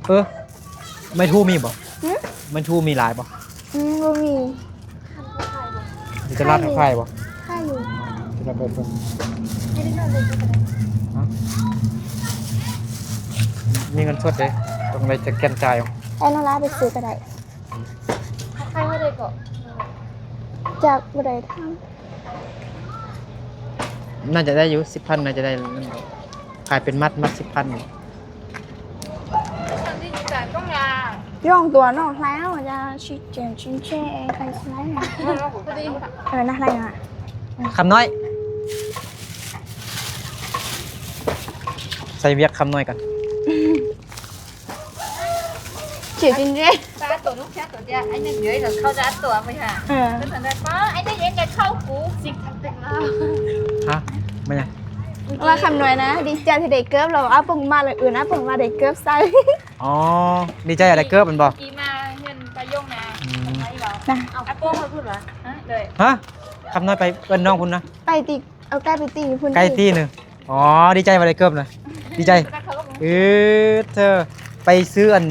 ເອີ ໄມ້ທູມີບໍ່? ຫຶ? ໄມ້ທູມີຫຼາຍບໍ່? ອືມ ບໍ່ມີ. ມີແຕ່ລາດຂາຍບໍ່? ຂາຍຢູ່. ຈະໄດ້ໄປເບິ່ງ. ຮະ? ມີເງິນສົດເດ້ ຕ້ອງໄດ້ສະແກນຈ່າຍເອົາ. ໃຫ້ນ້ອງລາໄປຊື້ກໍໄດ້. ຂາຍເທົ່າໃດເກາະ? ຈັກບໍ່ໄດ້ຖາມ. ໜ້າຈະໄດ້ຢູ່ ສິບພັນ ໜ້າຈະໄດ້. ຂາຍເປັນມັດ ມັດສິບພັນ. 用多弄来，我家去捡青菜，开始来。ເອີ ນະ ໄລ່ມາ. ຄຳນ້ອຍ ໃສ່ວຽກຄຳນ້ອຍກ່ອນ. ເຈຈິນເຈ ປາໂຕລູກແຊໂຕເດຍ ໄອ້ໜຶ່ງເດີ ເຂົາຈະອັດຕົວໄປຫາ ເອີ ເພິ່ນວ່າ ປ້າ ໄອ້ໜຶ່ງເຮັດກັນເຂົ້າກູຊິກທັກແຕ່ລາວ. ຮະ? ແມ່ນຫຍັງ? ວ່າຄຳນ້ອຍນະ ດີໃຈທີ່ໄດ້ເກີບ ແລ້ວອາປົງມາ ແລ້ວເອີ້ນອາປົງວ່າໄດ້ເກີບໃສ່. ອໍ ດີໃຈໄດ້ເກີບແມ່ນບໍ່? ກີ້ມາເຮືອນປາຍົງນະ ອືມ ເພິ່ນວ່າ ນະ ອາປົງເພິ່ນວ່າ ຮະ? ເລີຍ ຮະ? ຄຳນ້ອຍໄປເອີ້ນນ້ອງພຸ້ນນະ ໄປຕິ ເອົາໄກ່ໄປຕີພຸ້ນ ໄກ່ຕີໜຶ່ງ. ອໍ ດີໃຈວ່າໄດ້ເກີບນະ ດີໃຈ. ເອີ ເທີ ໄປຊື້ອັນ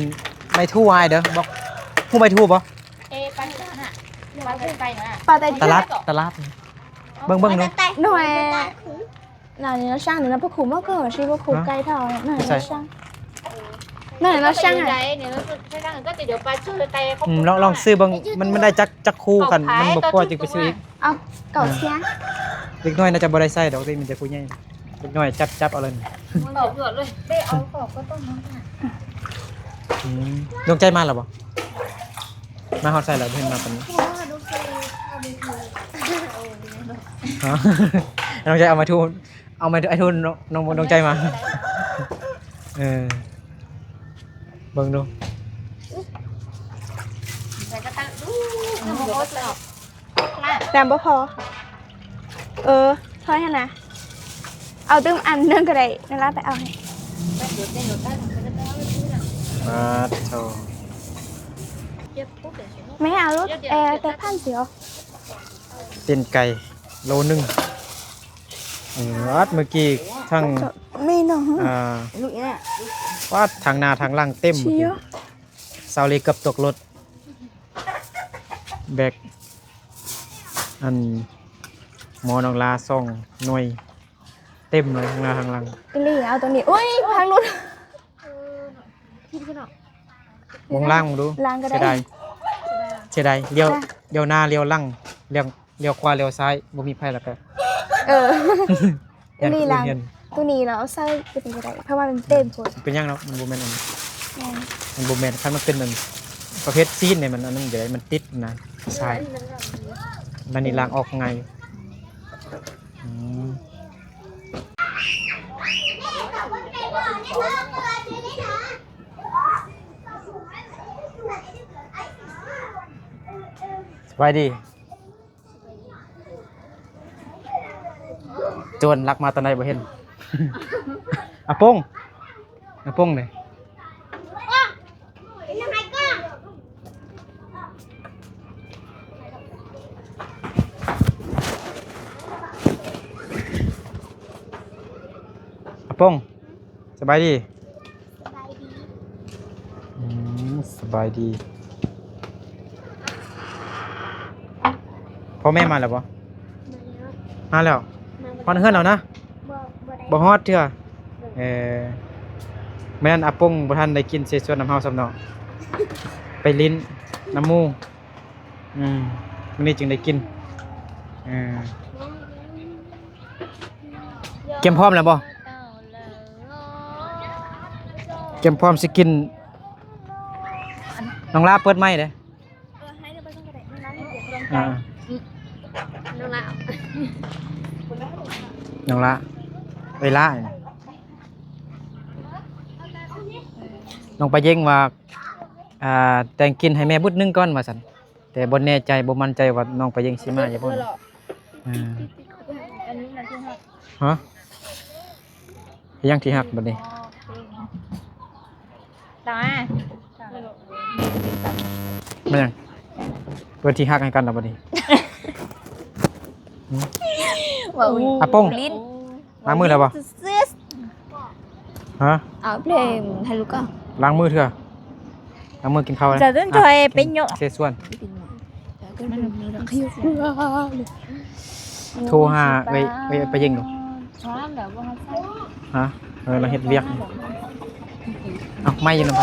ໄມ້ທູຫວາຍເດີ ບອກ ຮູ້ໄມ້ທູບໍ່? ເອ ປານນັ້ນນະ ປານໄກນະ ປານໄຕ ຕະຫຼາດ ຕະຫຼາດ ເບິ່ງໆ ເບິ່ງເນາະ. ໜ່ວຍ ໜ່ວຍນີ້ເນາະ ຊ່າງນີ້ເນາະ ພະຄູມາເກີດຊິບໍ່ຄູໄກ່ເທົ່າ ໜ່ວຍນີ້ເນາະ ຊ່າງ ໜ່ວຍນີ້ເນາະ ຊ່າງ ອືມ ລອງ ລອງຊື້ເບິ່ງ ມັນ ມັນໄດ້ຈັກ ຈັກຄູ ຄັນມັນບໍ່ພໍຈຶ່ງໄປຊື້ອີກ. ເອົາເກົ້າຊຽງ. ເດັກນ້ອຍໜ້າຈະບໍ່ໄດ້ໃຊ້ດອກ ມີແຕ່ຜູ້ໃຫຍ່. ເດັກນ້ອຍຈັບ ຈັບເອົາເລີຍ. ອອກເລືອດເລີຍ. ໄປເອົາອອກກໍຕ້ອງນັ້ນນະ. ອືມ ດວງໃຈມາແລ້ວບໍ່? ມາຮອດໃສແລ້ວ? ເຫັນມາປານນີ້. ດວງໃຈເອົາມາທູ ເອົາມາ ໄອ້ທູ ນ້ອງ ນ້ອງ ດວງໃຈມາ. ເອີ ເບິ່ງດູ. ນ້ຳບໍ່ພໍ. ເອີ ຖ້ວຍຫັ້ນນະ ເອົາຕື່ມອັນໜຶ່ງກໍໄດ້ ນ້ອງລາໄປເອົາໃຫ້. ອາໂທ ແມ່ເອົາໂລດ ແຕ່ພັນດຽວ. ຕີນໄກ່ໂລໜຶ່ງ. ເອີ ວັດ ເມື່ອກີ້ທັງ ມີໜອງ ອ່າ ວັດ ທັງໜ້າທັງຫຼັງເຕັມ. ຊາວລີເກືອບຕົກລົດ. ແບກອັນໝໍນ້ອງລາສອງໜ່ວຍ ເຕັມເລີຍ ທັງໜ້າທັງຫຼັງ. ອີ່ຫຼີ ເອົາຕົວນີ້ ໂອ້ຍ ພັງຫຼຸດ. ເບິ່ງລ້າງເບິ່ງດູ. ລ້າງກໍໄດ້. ເສຍດາຍ ເສຍດາຍ. ລ້ຽວ ລ້ຽວໜ້າ ລ້ຽວຫຼັງ ລ້ຽວ ລ້ຽວຂວາ ລ້ຽວຊ້າຍ ບໍ່ມີໃຜແລ້ວກໍ ເອີ ອີ່ຫຼີ ລ້າງ. ຕົວນີ້ລະເອົາໃສ່ຕົວນີ້ກໍໄດ້ ເພາະວ່າມັນເຕັມໂພດ. ເປັນຫຍັງເນາະ ມັນບໍ່ແມ່ນອັນ ແມ່ນ ມັນບໍ່ແມ່ນ ຄັນມັນເປັນອັນປະເພດຊີ້ນນີ້ ມັນອັນນັ້ນກໍໄດ້ ມັນຕິດນະ ຊາຍ. ອັນນີ້ລ້າງອອກງ່າຍ. ອືມ ສະບາຍດີ. ໂຈນລັກມາຕອນໃດບໍ່ເຫັນ. ອາປົງ ອາປົງເດ. ອາປົງ. ສະບາຍດີ. ສະບາຍດີ. ອືມ ສະບາຍດີ. ພໍ່ແມ່ມາແລ້ວບໍ່? ມາແລ້ວ. ມາແລ້ວ? ມາແລ້ວ. ຮອດເຮືອນແລ້ວນະ? ບໍ່ ບໍ່ໄດ້ ບໍ່ຮອດເທື່ອ. ເອີ ເອີ ມື້ນັ້ນອາປົງບໍ່ທັນໄດ້ກິນເສສວນນຳເຮົາຊ້ຳເນາະ ໄປຫຼິ້ນນຳໝູ່. ອືມ ມື້ນີ້ຈຶ່ງໄດ້ກິນ. ເອີ ກຽມພ້ອມແລ້ວບໍ່? ກຽມພ້ອມຊິກິນ. ນ້ອງລາເປີດໄມເດ້. ເອີ ໃຫ້ເດີ ໄປກ່ອນກໍໄດ້. ນ້ອງລາ ອ່າ ນ້ອງລາ ນ້ອງລາ ເອີຍ ລາ ນ້ອງປາເຢັງວ່າ ອ່າ ແຕ່ງກິນໃຫ້ແມ່ບຸດໜຶ່ງກ່ອນວ່າຊັ້ນ. ແຕ່ບໍ່ແນ່ໃຈ ບໍ່ໝັ້ນໃຈວ່ານ້ອງປາເຢັງຊິມາຢູ່ບໍ່. ເອີ ຮະ? ເຮັດຫຍັງທີ່ຮັກບັດນີ້? ຕາ ແມ່ນຫຍັງ? ເປີດທີ່ຮັກໃຫ້ກັນແລ້ວບັດນີ້. ຫຶ? ເວົ້າ ອາປົງ ຫຼິ້ນ. ລ້າງມືແລ້ວບໍ່? ຮະ? ເອົາເພງໃຫ້ລູກກໍ ລ້າງມືເທື່ອ ລ້າງມືກິນເຂົ້າ. ຈະເດີນ ອ່ະ ຈອຍໄປເຍາະ ເຊຊວນ ໂທຫາເອີຍ ເອີຍ ປາເຢັງດູ. ຮະ? ເອີ ລາວເຮັດວຽກ. ເອົາ ໄມ້ຢູ່ນຳໃຜ?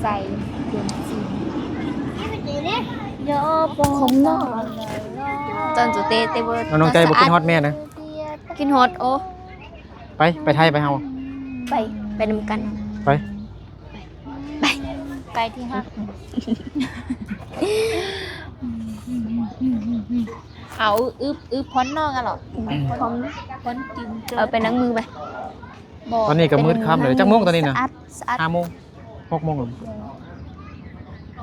ໃສ່ເດືອນສີ່ ເດີບໍ່ ຂອງນ້ອງ ຕອນສະເຕເຕເບີດ ນ້ອງໃຈບໍ່ຄິດຮອດແມ່ນະ? ຄິດຮອດ ໂອ້ ໄປ ໄປໄທໄປເຮົາ ໄປ ໄປນຳກັນ ໄປ ໄປ ໄປທີ່ຮັກ ເອົາອຶບ ອຶບພອນນ້ອງອະຫຼໍ ພອນ ພອນກິນ ເອົາໄປລ້າງມືໄປ ບໍ່ ຕອນນີ້ກໍມືດຄ່ຳເລີຍ ຈັກໂມງຕອນນີ້ນະ? ສະອາດ ສະອາດ ຫ້າໂມງ ຫົກໂມງແລ້ວ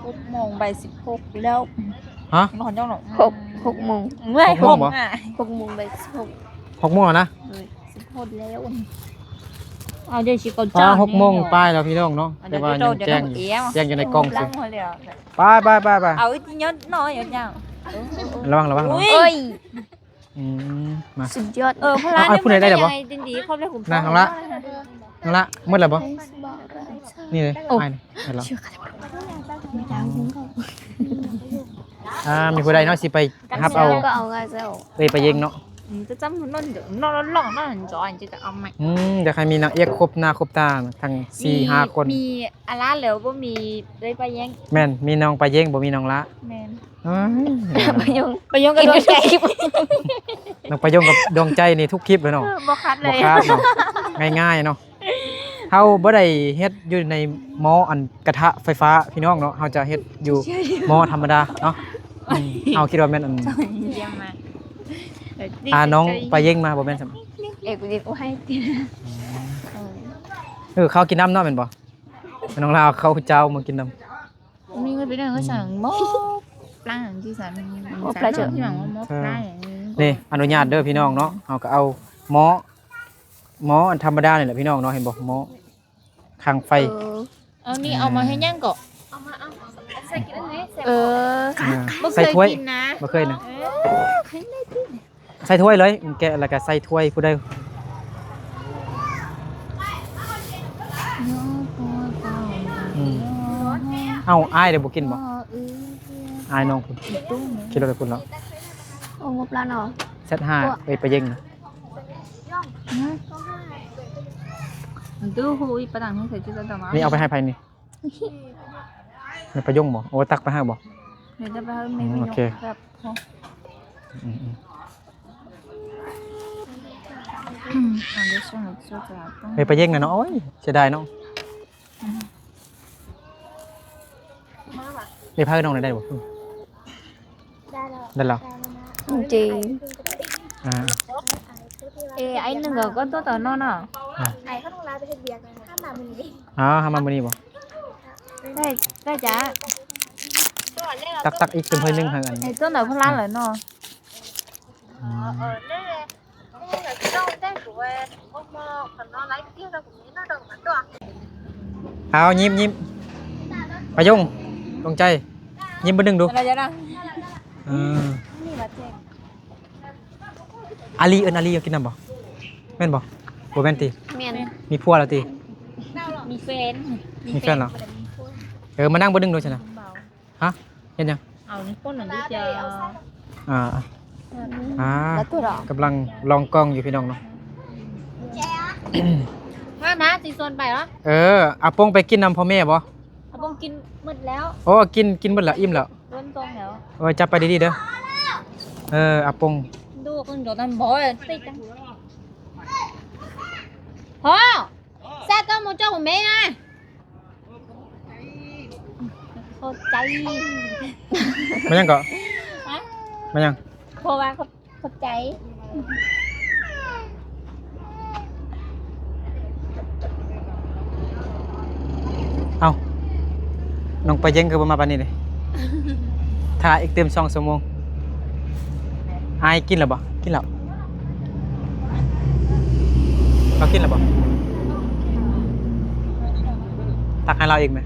ຫົກໂມງ ບ່າຍສິບຫົກແລ້ວ ຮະ? ນອນຈັກໂມງ? ຫົກ ຫົກໂມງ ເມື່ອຍ ຫົກໂມງບໍ່? ຫົກໂມງ ບ່າຍສິບຫົກ ຫົກໂມງແລ້ວນະ? ໂດຍ ສິບຫົກແລ້ວ ເອົາ ເດີຊິເຂົ້າ ອ່າ ເຈົ້າ ຫົກໂມງປາຍແລ້ວພີ່ນ້ອງເນາະ ແຕ່ວ່າຍັງແຈ້ງຢູ່ ແຈ້ງຢູ່ໃນກ້ອງຊື່ ໄປ ໄປ ໄປ ໄປ ເອົາອີກເນາະ ເນາະ ລະວັງ ລະວັງ ລະວັງ ໂອ້ຍ ອືມ ມາ ສຸດຍອດ ເອີ ພະລາ ເອົາ ເອົາ ຜູ້ໃດໄດ້ແລ້ວບໍ່? ນາງລະ ນາງລະ ໝົດແລ້ວບໍ່? ນີ້ເດ້ ໂອ້ ອ້າຍນີ້ ເຫັນແລ້ວ ອ່າ ມີຜູ້ໃດເນາະ ຊິໄປຮັບເອົາ ກໍເອົາ ເອີຍ ປາເຢັງເນາະ ອືມ ຈະຈຳນອນ ນອນ ນອນ ນອນ ຈະເອົາໃໝ່ ອືມ ຢາກໃຫ້ມີນາງເອກຄົບໜ້າຄົບຕາທັງສີ່ຫ້າຄົນ ມີອາລາແລ້ວ ບໍ່ມີເອີຍ ປາເຢັງ ແມ່ນ ມີນ້ອງປາເຢັງ ບໍ່ມີນ້ອງລະ ແມ່ນ ເອີຍ ປາຍົງ ປາຍົງກັບດວງໃຈ ນ້ອງປາຍົງກັບດວງໃຈນີ້ທຸກຄລິບເລີຍເນາະ ເອີ ບໍ່ຂາດເລີຍ ບໍ່ຂາດເນາະ ງ່າຍໆເນາະ ເຮົາບໍ່ໄດ້ເຮັດຢູ່ໃນໝໍ້ອັນກະທະໄຟຟ້າພີ່ນ້ອງເນາະ ເຮົາຈະເຮັດຢູ່ໝໍ້ທຳມະດາເນາະ ອືມ ເຮົາຄິດວ່າແມ່ນອັນ ອ່າ ນ້ອງປາເຢັງມາບໍ່ແມ່ນຊັ້ນ ເອກ ເອກ ໂອ້ຍ ເອີ ເຂົາກິນນ້ຳເນາະແມ່ນບໍ່? ນ້ອງລາວເຂົາເຈົ້າມາກິນນ້ຳ ມີເງິນໄປເດີ ເຂົາສັ່ງໝໍ້ປາຈັ່ງຊີ້ຊັ້ນ ໝໍ້ປາ ເຈົ້າ ທີ່ວ່າໝໍ້ປາ ອືມ ນີ້ ອະນຸຍາດເດີພີ່ນ້ອງເນາະ ເຮົາກໍເອົາໝໍ້ ໝໍ້ອັນທຳມະດານີ້ແຫຼະພີ່ນ້ອງເນາະ ເຫັນບໍ່ ໝໍ້ຄາງໄຟ ເອີ ເອົານີ້ເອົາມາເຮັດຫຍັງເກາະ? ເອົາມາ ເອົາ ໃສ່ກິນອັນນີ້ ເອີ ບໍ່ເຄີຍກິນນະ ບໍ່ເຄີຍນະ ເອີ ໃສ່ຖ້ວຍເລີຍ ແກະແລ້ວກໍໃສ່ຖ້ວຍ ຜູ້ໃດ ອືມ ເອົ້າ ອ້າຍເດບໍ່ກິນບໍ່? ອ້າຍນ້ອງພຸ້ນ ຂີ່ລົດໄປພຸ້ນແລ້ວ ໂອ້ ງົບລາວເນາະ ແຊັດຫ້າ ເອີຍ ປາເຢັງນະ ນີ້ເອົາໄປໃຫ້ໃຜນີ້? ແມ່ປາຍົງບໍ່? ໂອ້ ຕັກໄປໃຫ້ບໍ່? ເດີຈະໄປໃຫ້ແມ່ ອືມ ໂອເຄ ແບບ ອືມ ອືມ ແມ່ປາເຢັງນະເນາະ ໂອ້ຍ ເສຍດາຍເນາະ ອືມ ແມ່ພານ້ອງໄດ້ບໍ່? ໄດ້ແລ້ວ ໄດ້ແລ້ວ ໄດ້ແລ້ວນະ ໂອເຄ ອ່າ ເອ ໄອ້ໜຶ່ງກໍຕົວຕອນນອນເນາະ ອ່າ ໄອ້ເຂົາຕ້ອງລາໄປເຮັດວຽກນະ ຫ້າມມາມື້ນີ້ ອໍ ຫ້າມມາມື້ນີ້ບໍ່? ໄດ້ ໄດ້ຈ້າ ຕັກ ຕັກອີກເປັນຖ້ວຍໜຶ່ງໃຫ້ອັນ ໃຫ້ຕົວໜ້ອຍພະລານແຫຼະເນາະ ອືມ ເອົາ ຍິ້ມ ຍິ້ມ ປາຍົງ ດວງໃຈ ຍິ້ມບຶດໜຶ່ງດູ ເອີ ອາລີ ເອີ້ນອາລີກິນນ້ຳບໍ່? ແມ່ນບໍ່? ບໍ່ແມ່ນຕິ? ແມ່ນ ມີຜົວແລ້ວຕິ? ມີແຟນ ມີແຟນແລ້ວ ເອີ ມານັ່ງບຶດໜຶ່ງດູຊັ້ນນະ ຮະ ເຮັດຫຍັງ? ເອົານີ້ຄົນນັ້ນເດ ອ່າ ອ່າ ກຳລັງລອງກ້ອງຢູ່ພີ່ນ້ອງເນາະ ມາ ມາ ຊິຊວນໄປເນາະ ເອີ ອາປົງໄປກິນນຳພໍ່ແມ່ບໍ່? ອາປົງກິນໝົດແລ້ວ ໂອ້ ກິນ ກິນໝົດແລ້ວ ອີ່ມແລ້ວ ເບິ່ງກ້ອງແລ້ວ ເອີ ຈັບໄປດີໆເດີ ເອີ ອາປົງ ດູເພິ່ນໂດນນັ້ນບໍ່ຕິດ ພໍ່ ແຊກກ້ອງໝູເຈົ້າຂອງແມ່ອະ ຂອບໃຈ ແມ່ນຫຍັງເກາະ? ຮະ? ແມ່ນຫຍັງ? ເພາະວ່າຂອບ ຂອບໃຈ ເອົ້າ ນ້ອງປາເຢັງຄືບໍ່ມາປານນີ້ເດ? ຖ້າອີກຕື່ມສອງຊົ່ວໂມງ ອ້າຍກິນແລ້ວບໍ່? ກິນແລ້ວ ເຮົາກິນແລ້ວບໍ່? ຕັກໃຫ້ລາວອີກແມ?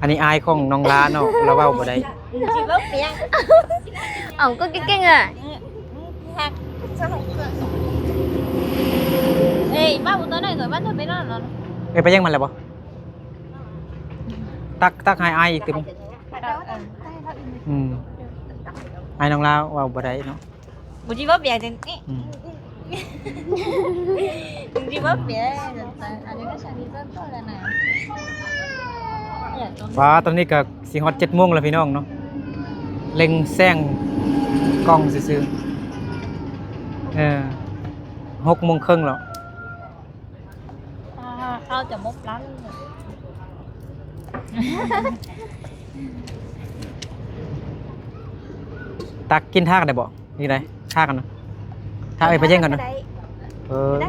ອັນນີ້ອ້າຍຂອງນ້ອງລາເນາະ ລາວເວົ້າບໍ່ໄດ້ ຊິເວົ້າປຽກ ເອົ້າ ກໍເກັ່ງໆອະ ເອີຍ ເວົ້າຕົວໜ້ອຍໜ້ອຍ ວ່າເຈົ້າໄປນອນເນາະ ເອີຍ ໄປຍັງມັນແລ້ວບໍ່? ຕັກ ຕັກໃຫ້ອ້າຍອີກຕື່ມ ອືມ ອ້າຍນ້ອງລາວເວົ້າບໍ່ໄດ້ເນາະ ບໍ່ຊິເວົ້າປຽກ ອືມ ບໍ່ຊິເວົ້າປຽກ ອັນນີ້ກໍ ວ້າ ຕອນນີ້ກໍຊິຮອດເຈັດໂມງແລ້ວພີ່ນ້ອງເນາະ ເລັ່ງແຊງກ້ອງຊື່ໆ ເອີ ຫົກໂມງເຄິ່ງແລ້ວ. ອ່າ ເຂົ້າຈະໝົດລັງ ຕັກກິນທາກັນໄດ້ບໍ່? ນີ້ໄດ້ ທາກັນນະ ທາເອີຍ ໄປເຢັນກັນນະ ໄດ້ ເອີ ໄດ້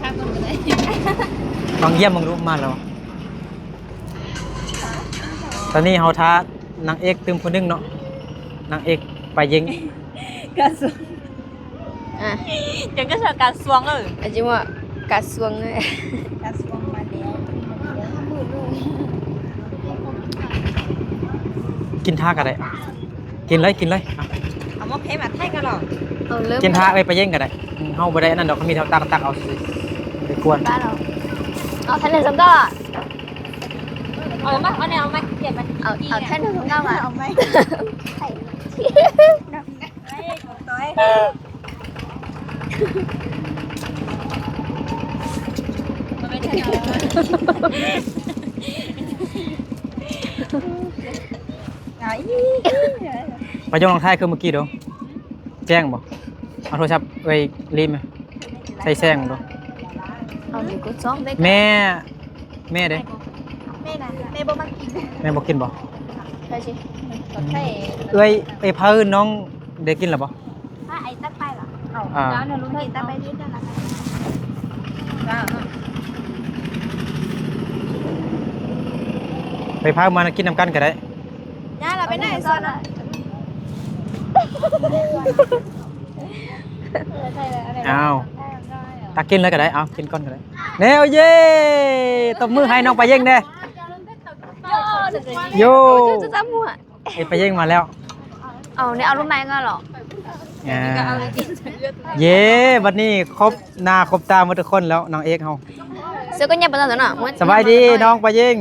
ທາກ່ອນກໍໄດ້ ລອງຢ້ຽມເບິ່ງດູ ມາແລ້ວ. ຕອນນີ້ເຮົາຖ້ານາງເອກຕື່ມຜູ້ໜຶ່ງເນາະ ນາງເອກໄປເຢັນ ກະສວງ ອ່ະ ຈັ່ງກະຊາການສວງເອີຍ ອາຈິມະການສວງເອີຍ ການສວງມາແລ້ວ ກິນທາກໍໄດ້ ກິນເລີຍ ກິນເລີຍ ເອົາໝໍ້ເພມາໄທກັນເນາະ ເອົາເລີຍ ກິນທາເອີຍ ໄປເຢັນກໍໄດ້ ເຮົາບໍ່ໄດ້ອັນນັ້ນດອກ ມີເທົ່າຕັກ ຕັກເອົາຊື່ໆ ບໍ່ໄດ້ກວນ ເອົາແທ້ໜຶ່ງສອງກ້ອນ ເອົາມາ ເອົາແນວ ເອົາມາ ເກັບມັນ ເອົາ ເອົາແທ້ໜຶ່ງສອງກ້ອນ ເອົາໄມ້ ໄອ້ ໄອ້ ປາຍົງລອງຖ່າຍຄືເມື່ອກີ້ດູ ແຈ້ງບໍ່? ເອົາໂທລະສັບໄວ້ລີມ ໃສ່ແສງເບິ່ງດູ ເອົານີ້ກດສອງເດ້ ແມ່ ແມ່ເດ້ ແມ່ນະ ແມ່ບໍ່ມັກກິນ ແມ່ບໍ່ກິນບໍ່? ໃສ່ຊິ ເອື້ອຍ ເອື້ອຍເພີ້ນ ນ້ອງໄດ້ກິນແລ້ວບໍ່? ອາ ໄອ້ຕັກໄປລະ ເອົາ ອ່າ ເອົານະ ລຸງກິນຕັກໄປ ເອົາ ໄປພາມາກິນນຳກັນກໍໄດ້ ຍ່າລະໄປໄດ້ ສອນລະ ເອົາ ຕັກກິນເລີຍກໍໄດ້ ເອົາ ກິນກ່ອນກໍໄດ້ ແນວ ເຢ້ ຕົບມືໃຫ້ນ້ອງປາເຢັງແດ່ ໂຢ ເຈົ້າຈະຈັບຫົວ ເອີຍ ປາເຢັງມາແລ້ວ ເອົາ ນີ້ເອົາລູກໄມ້ກ່ອນເນາະ ອ່າ ເຢ້ ບັດນີ້ຄົບໜ້າຄົບຕາໝົດທຸກຄົນແລ້ວ ນາງເອກເຮົາ ເສືອກໍຍັບປານນັ້ນເນາະ ສະບາຍດີນ້ອງປາເຢັງ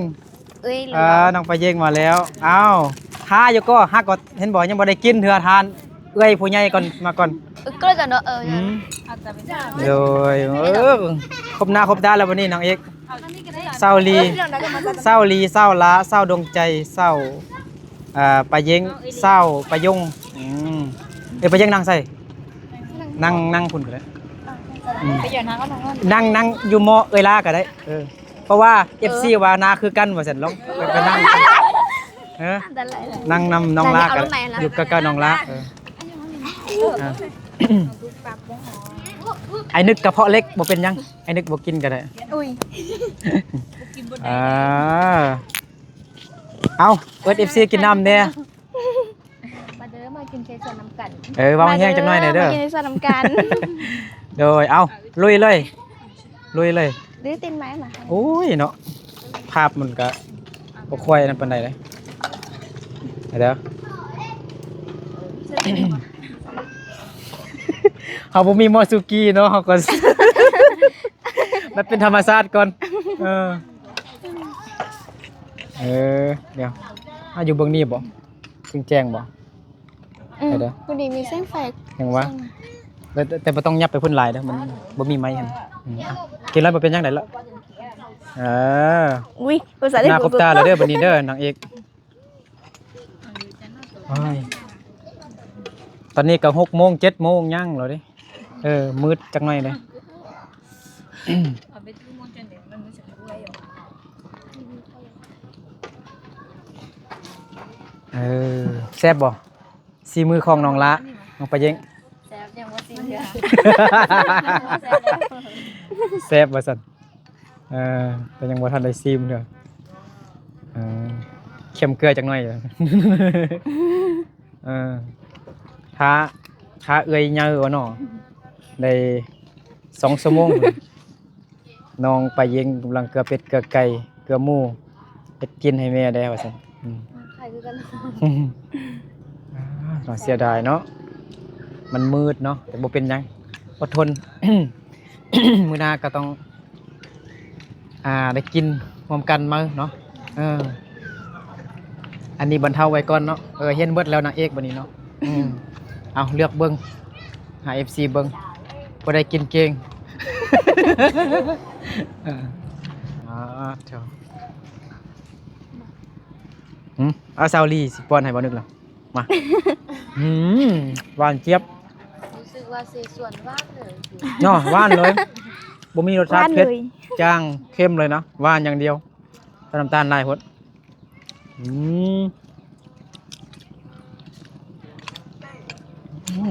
ເອີຍ ອ່າ ນ້ອງປາເຢັງມາແລ້ວ ອ້າວ ຖ້າຢູ່ກໍ ຫາກໍເຫັນບໍ່ ຍັງບໍ່ໄດ້ກິນເທື່ອ ທ່ານເອື້ອຍຜູ້ໃຫຍ່ກ່ອນ ມາກ່ອນ ເອີ ກໍເລີຍກັນເນາະ ເອີ ອືມ ໂດຍ ເອີ ຄົບໜ້າຄົບຕາແລ້ວບັດນີ້ນາງເອກ ສາວລີ ສາວລີ ສາວຫຼ້າ ສາວດວງໃຈ ສາວ ອ່າ ປາເຢັງ ສາວປາຍົງ ອືມ ເອີຍ ປາເຢັງນັ່ງໃສ? ນັ່ງ ນັ່ງພຸ້ນກໍໄດ້ ອືມ ນັ່ງ ນັ່ງຢູ່ໝໍ້ເອື້ອຍຫຼ້າກໍໄດ້ ເອີ ເພາະວ່າເອັຟຊີວ່າໜ້າຄືກັນວ່າຊັ້ນ ລອງໄປ ໄປນັ່ງ ເອີ ນັ່ງນຳນ້ອງຫຼ້າກໍໄດ້ ຢູ່ໃກ້ໆນ້ອງຫຼ້າ ເອີ ອ່າ ໄອ້ນຶກກະເພາະເຫຼັກ ບໍ່ເປັນຫຍັງ ໄອ້ນຶກບໍ່ກິນກໍໄດ້ ອຸ້ຍ ອ່າ ເອົາ ເອີ້ນເອັຟຊີກິນນ້ຳແດ່ ມາເດີ ມາກິນເຄສວນນຳກັນ ເອີ ເວົ້າແຮງໆຈັກໜ້ອຍແດ່ເດີ ມາກິນເຄສວນນຳກັນ ໂດຍ ເອົາ ລຸຍເລີຍ ລຸຍເລີຍ ດື້ຕີນໄມ້ມາໃຫ້ ໂອ້ຍເນາະ ພາບມັນກະບໍ່ຄ່ອຍນັ້ນປານໃດເດ້ ເດີ ເຮົາບໍ່ມີໝໍ້ສຸກີເນາະ ເຮົາກໍ ມັນເປັນທຳມະຊາດກ່ອນ ເອີ ເອີ ດຽວ ອາ ຢູ່ເບື້ອງນີ້ບໍ່ ຈຶ່ງແຈ້ງບໍ່? ອືມ ເດີ ພໍດີມີແສງໄຟ ຍັງວ່າ ແຕ່ ແຕ່ບໍ່ຕ້ອງຫຍັບໄປພຸ້ນຫຼາຍເດີ ມັນບໍ່ມີໄມ້ຫັ້ນ ອືມ ກິນແລ້ວບໍ່ເປັນຫຍັງໃດລະ ເອີ ອຸ້ຍ ອຸດສາໄດ້ ໜ້າຄົບຕາແລ້ວເດີ ບັດນີ້ເດີ ນາງເອກ ໂອ້ຍ ຕອນນີ້ກໍຫົກໂມງ ເຈັດໂມງ ຍັງແລ້ວເດ້ ເອີ ມືດຈັກໜ້ອຍເດ້ ເອີ ແຊບບໍ່? ສີມືຂອງນ້ອງລະ ນ້ອງປາເຢັງ ແຊບ ຍັງບໍ່ຊີມເທື່ອ ແຊບວ່າຊັ້ນ ເອີ ແຕ່ຍັງບໍ່ທັນໄດ້ຊີມເທື່ອ ເອີ ເຄັມເກືອຈັກໜ້ອຍ ເອີ ຖ້າ ຖ້າເອື້ອຍໃຫຍ່ວ່າເນາະ ໄດ້ສອງຊົ່ວໂມງ ນ້ອງປາເຢັງກຳລັງເກືອເປັດເກືອໄກ່ເກືອໝູ ເຮັດກິນໃຫ້ແມ່ແດ່ວ່າຊັ້ນ ອືມ ຂາຍຄືກັນ ອ່າ ເສຍດາຍເນາະ ມັນມືດເນາະ ແຕ່ບໍ່ເປັນຫຍັງ ອົດທົນ ມື້ໜ້າກໍຕ້ອງ ອ່າ ໄດ້ກິນຮ່ວມກັນໃໝ່ເນາະ ເອີ ອັນນີ້ບັນເທົາໄວ້ກ່ອນເນາະ ເອີ ເຫັນເບິດແລ້ວນາງເອກບັດນີ້ເນາະ ອືມ ເອົາ ເລືອກເບິ່ງ ໃຫ້ເອັຟຊີເບິ່ງ ບໍ່ໄດ້ກິນເກັ່ງ ເອີ ອາ ເຈົ້າ ຫຶ ອາ ສາວລີຊິປ້ອນໃຫ້ບໍ່ນຶກລະ ມາ ຫື ຫວານຈຽບ ຮູ້ສຶກວ່າເສສວນຫວານເລີຍ ເນາະ ຫວານເລີຍ ບໍ່ມີລົດຊາດເຜັດ ຫວານເລີຍ ຈາງ ເຄັມເລີຍນະ ຫວານຢ່າງດຽວ ໃສ່ນ້ຳຕານຫຼາຍໂພດ ອືມ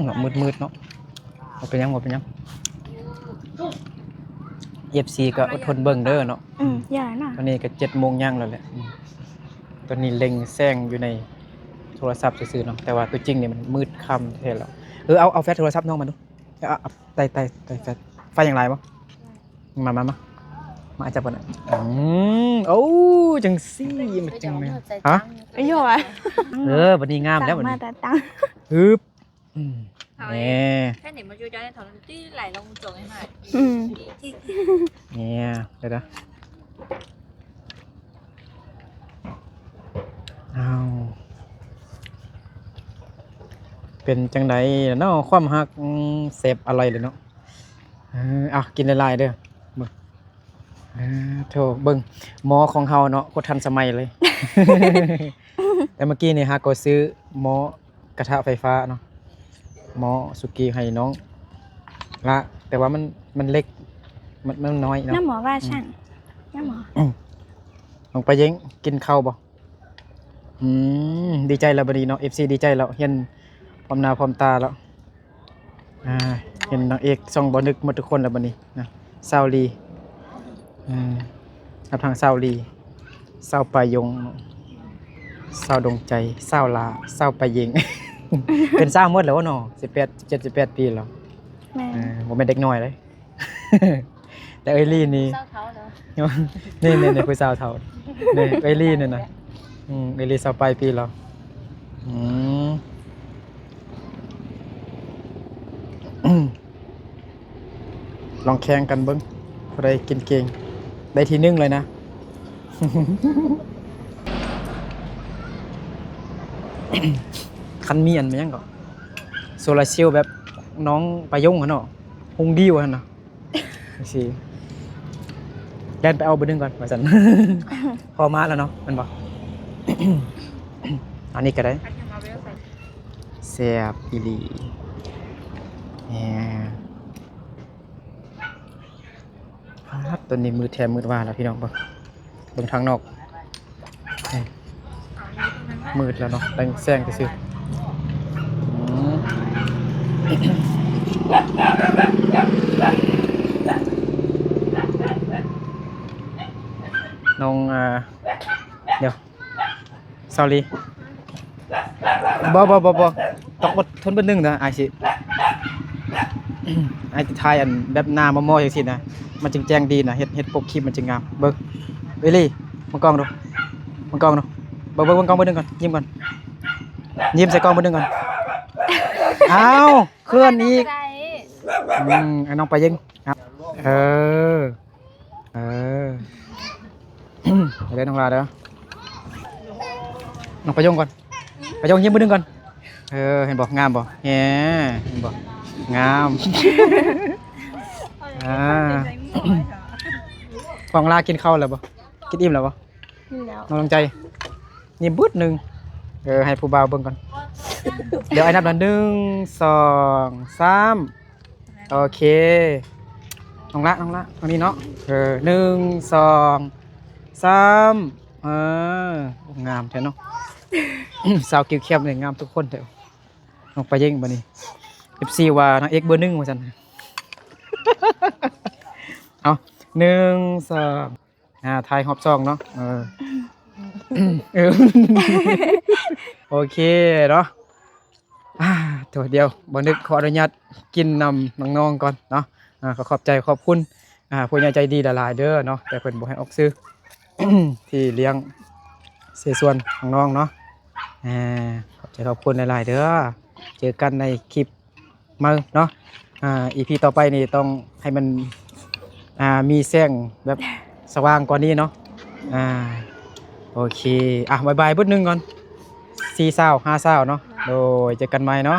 ອືມ ມືດໆ ເນາະ ບໍ່ເປັນຫຍັງ ບໍ່ເປັນຫຍັງ ເອັຟຊີ ກໍອົດທົນເບິ່ງເດີເນາະ ອືມ ຢ່ານະ ຕອນນີ້ກໍເຈັດໂມງຍ່າງແລ້ວແຫຼະ ອືມ ຕອນນີ້ເລັງແສງຢູ່ໃນໂທລະສັບຊື່ໆ ເນາະ ແຕ່ວ່າຕົວຈິງນີ້ມັນມືດຄ່ຳແທ້ແລ້ວ ເອີ ເອົາ ເອົາແຟລຊໂທລະສັບນ້ອງມາດູ ເອົາ ເອົາ ໄຕ່ ໄຕ່ ໄຕ່ແຟລຊ ໄຟຍັງຫຼາຍບໍ່? ມາ ມາ ມາ ມາ ອາຈານເບິ່ງ ອືມ ໂອ້ ຈັ່ງຊີ້ມັນຈັ່ງແມ່ນ ຮະ ເອີ ເອີ ບັດນີ້ງາມແລ້ວບັດນີ້ ຕາຕັ້ງ ຮຶບ ອືມ ເອົາ ແນ່ ແຄ່ນີ້ມາຢູ່ໃນຖອນທີ່ໄຫຼລົງຈົງໃຫ້ ອືມ ນີ້ ດຽວ ອ້າວ ເປັນຈັ່ງໃດລະເນາະ ຄວາມຮັກ ອືມ ແຊບອະລ່ອຍເລີຍເນາະ ເອີ ເອົາ ກິນຫຼາຍໆ ເດີ ເບິ່ງ ເອີ ໂທ້ ເບິ່ງ ໝໍຂອງເຮົາເນາະ ໂຄດທັນສະໄໝເລີຍ ແຕ່ເມື່ອກີ້ນີ້ຫາກໍຊື້ໝໍ້ກະທະໄຟຟ້າເນາະ ໝໍ້ສຸກີໃຫ້ນ້ອງລະ ແຕ່ວ່າມັນ ມັນເລັກ ມັນ ມັນນ້ອຍເນາະ ນ້ຳໝໍວ່າ ອືມ ຊ່າງ ນ້ຳໝໍ ອືມ ນ້ອງປາເຢັງ ກິນເຂົ້າບໍ່? ອືມ ດີໃຈແລ້ວບັດນີ້ເນາະ ເອັຟຊີ ດີໃຈແລ້ວ ເຫັນພ້ອມໜ້າພ້ອມຕາແລ້ວ ອ່າ ເຫັນນາງເອກຊ່ອງບໍ່ນຶກໝົດທຸກຄົນແລ້ວບັດນີ້ນະ ສາວລີ ເອີ ຮັບທັງສາວລີ ສາວປາຍົງ ສາວດວງໃຈ ສາວຫຼ້າ ສາວປາເຢັງ ເປັນສາວໝົດແລ້ວເນາະ ສິບແປດ ສິບເຈັດ ສິບແປດປີແລ້ວ ແມ່ນ ເອີ ບໍ່ແມ່ນເດັກນ້ອຍເດ້ ແຕ່ເອື້ອຍລີນີ້ ສາວເຖົ້າແລ້ວ ນີ້ໆໆ ຜູ້ສາວເຖົ້າ ນີ້ເອື້ອຍລີນີ້ນະ ອືມ ເອື້ອຍລີຊາວປາຍປີແລ້ວ ອືມ ລອງແຂ່ງກັນເບິ່ງ ຜູ້ໃດກິນເກັ່ງ ໄດ້ທີໜຶ່ງເລີຍນະ ຄັນມີອັນ ແມ່ນຫຍັງເກາະ ໂຊລາເຊວແບບນ້ອງປາຍົງຫັ້ນເນາະ ຮຸ່ງດີວ່າຊັ້ນນະ ຈັ່ງຊີ້ ແລ່ນໄປເອົາເບີໜຶ່ງກ່ອນວ່າຊັ້ນ ພໍມາແລ້ວເນາະ ແມ່ນບໍ່? ອັນນີ້ກໍໄດ້ ແຊບອີ່ຫຼີ ແໝ ປາດ ຕອນນີ້ມືດແທ້ມືດວ່າແລ້ວ ພີ່ນ້ອງ ເບິ່ງ ເບິ່ງທາງນອກ ນີ້ ມືດແລ້ວເນາະ ແຕ່ງແສງຊື່ໆ ອືມ ນ້ອງ ອ່າ ດຽວ ສອວຣີ ບໍ່ ບໍ່ ບໍ່ ບໍ່ ຕ້ອງອົດທົນເບີໜຶ່ງເດີ ອ້າຍຊິ ອ້າຍຊິຖ່າຍອັນແບບໜ້າໝໍ່ໆ ຈັ່ງຊີ້ນະ ມັນຈຶ່ງແຈ້ງດີນະ ເຮັດ ເຮັດປົກຄລິບມັນຈຶ່ງງາມ ເບິ່ງ ເອີຍລີ ເບິ່ງກ້ອງດູ ເບິ່ງກ້ອງດູ ເບິ່ງ ເບິ່ງ ເບິ່ງກ້ອງເບີໜຶ່ງກ່ອນ ຍິ້ມກ່ອນ ຍິ້ມໃສ່ກ້ອງເບີໜຶ່ງກ່ອນ ອ້າວ ເຂື່ອນອີກ ອືມ ໃຫ້ນ້ອງປາເຢັງ ເອີ. ເອີ ເດີນ້ອງຫຼ້າເດີ ນ້ອງປາຍົງກ່ອນ ປາຍົງຍິ້ມເບີໜຶ່ງກ່ອນ ເອີ ເຫັນບໍ່ ງາມບໍ່ ແຮ ເຫັນບໍ່ ງາມ ອ່າ ນ້ອງຫຼ້າກິນເຂົ້າແລ້ວບໍ່ ກິນອີ່ມແລ້ວບໍ່? ນີ້ແລ້ວ ນ້ອງດວງໃຈ ຍິ້ມບຶດໜຶ່ງ ເອີ ໃຫ້ຜູ້ບ່າວເບິ່ງກ່ອນ ດຽວອ້າຍນັບນະ ໜຶ່ງ ສອງ ສາມ ໂອເຄ ນ້ອງຫຼ້າ ນ້ອງຫຼ້າ ທາງນີ້ເນາະ ເອີ ໜຶ່ງ ສອງ ສາມ ເອີ ງາມແທ້ເນາະ ສາວກິວແຄມນີ້ງາມທຸກຄົນແທ້ ນ້ອງປາເຢັງບັດນີ້ ເອັຟຊີວ່ານາງເອກເບີໜຶ່ງວ່າຊັ້ນ ເອົາ ໜຶ່ງ ສອງ ອ່າ ຖ່າຍຮອບສອງເນາະ ເອີ ເອີ ໂອເຄເນາະ ອ່າ ໂຕດຽວ ບໍ່ນຶກຂໍອະນຸຍາດກິນນຳນ້ອງໆກ່ອນເນາະ ອ່າ ກໍຂອບໃຈຂອບຄຸນ ອ່າ ຜູ້ໃຫຍ່ໃຈດີຫຼາຍໆເດີເນາະ ແຕ່ເພິ່ນບໍ່ໃຫ້ອອກຊື່ ທີ່ລ້ຽງເສສວນຂອງນ້ອງເນາະ ອ່າ ຂອບໃຈຂອບຄຸນຫຼາຍໆເດີ ເຈີກັນໃນຄລິບ ໃໝ່ເນາະ ອ່າ ອີພີຕໍ່ໄປນີ້ຕ້ອງໃຫ້ມັນ ອ່າ ມີແສງແບບສະຫວ່າງກວ່ານີ້ເນາະ ອ່າ ໂອເຄ ອ່ະ ບາຍບາຍເບີໜຶ່ງກ່ອນ ສີ່ສາວ ຫ້າສາວເນາະ ໂດຍ ເຈີກັນໃໝ່ເນາະ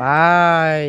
ບາຍ.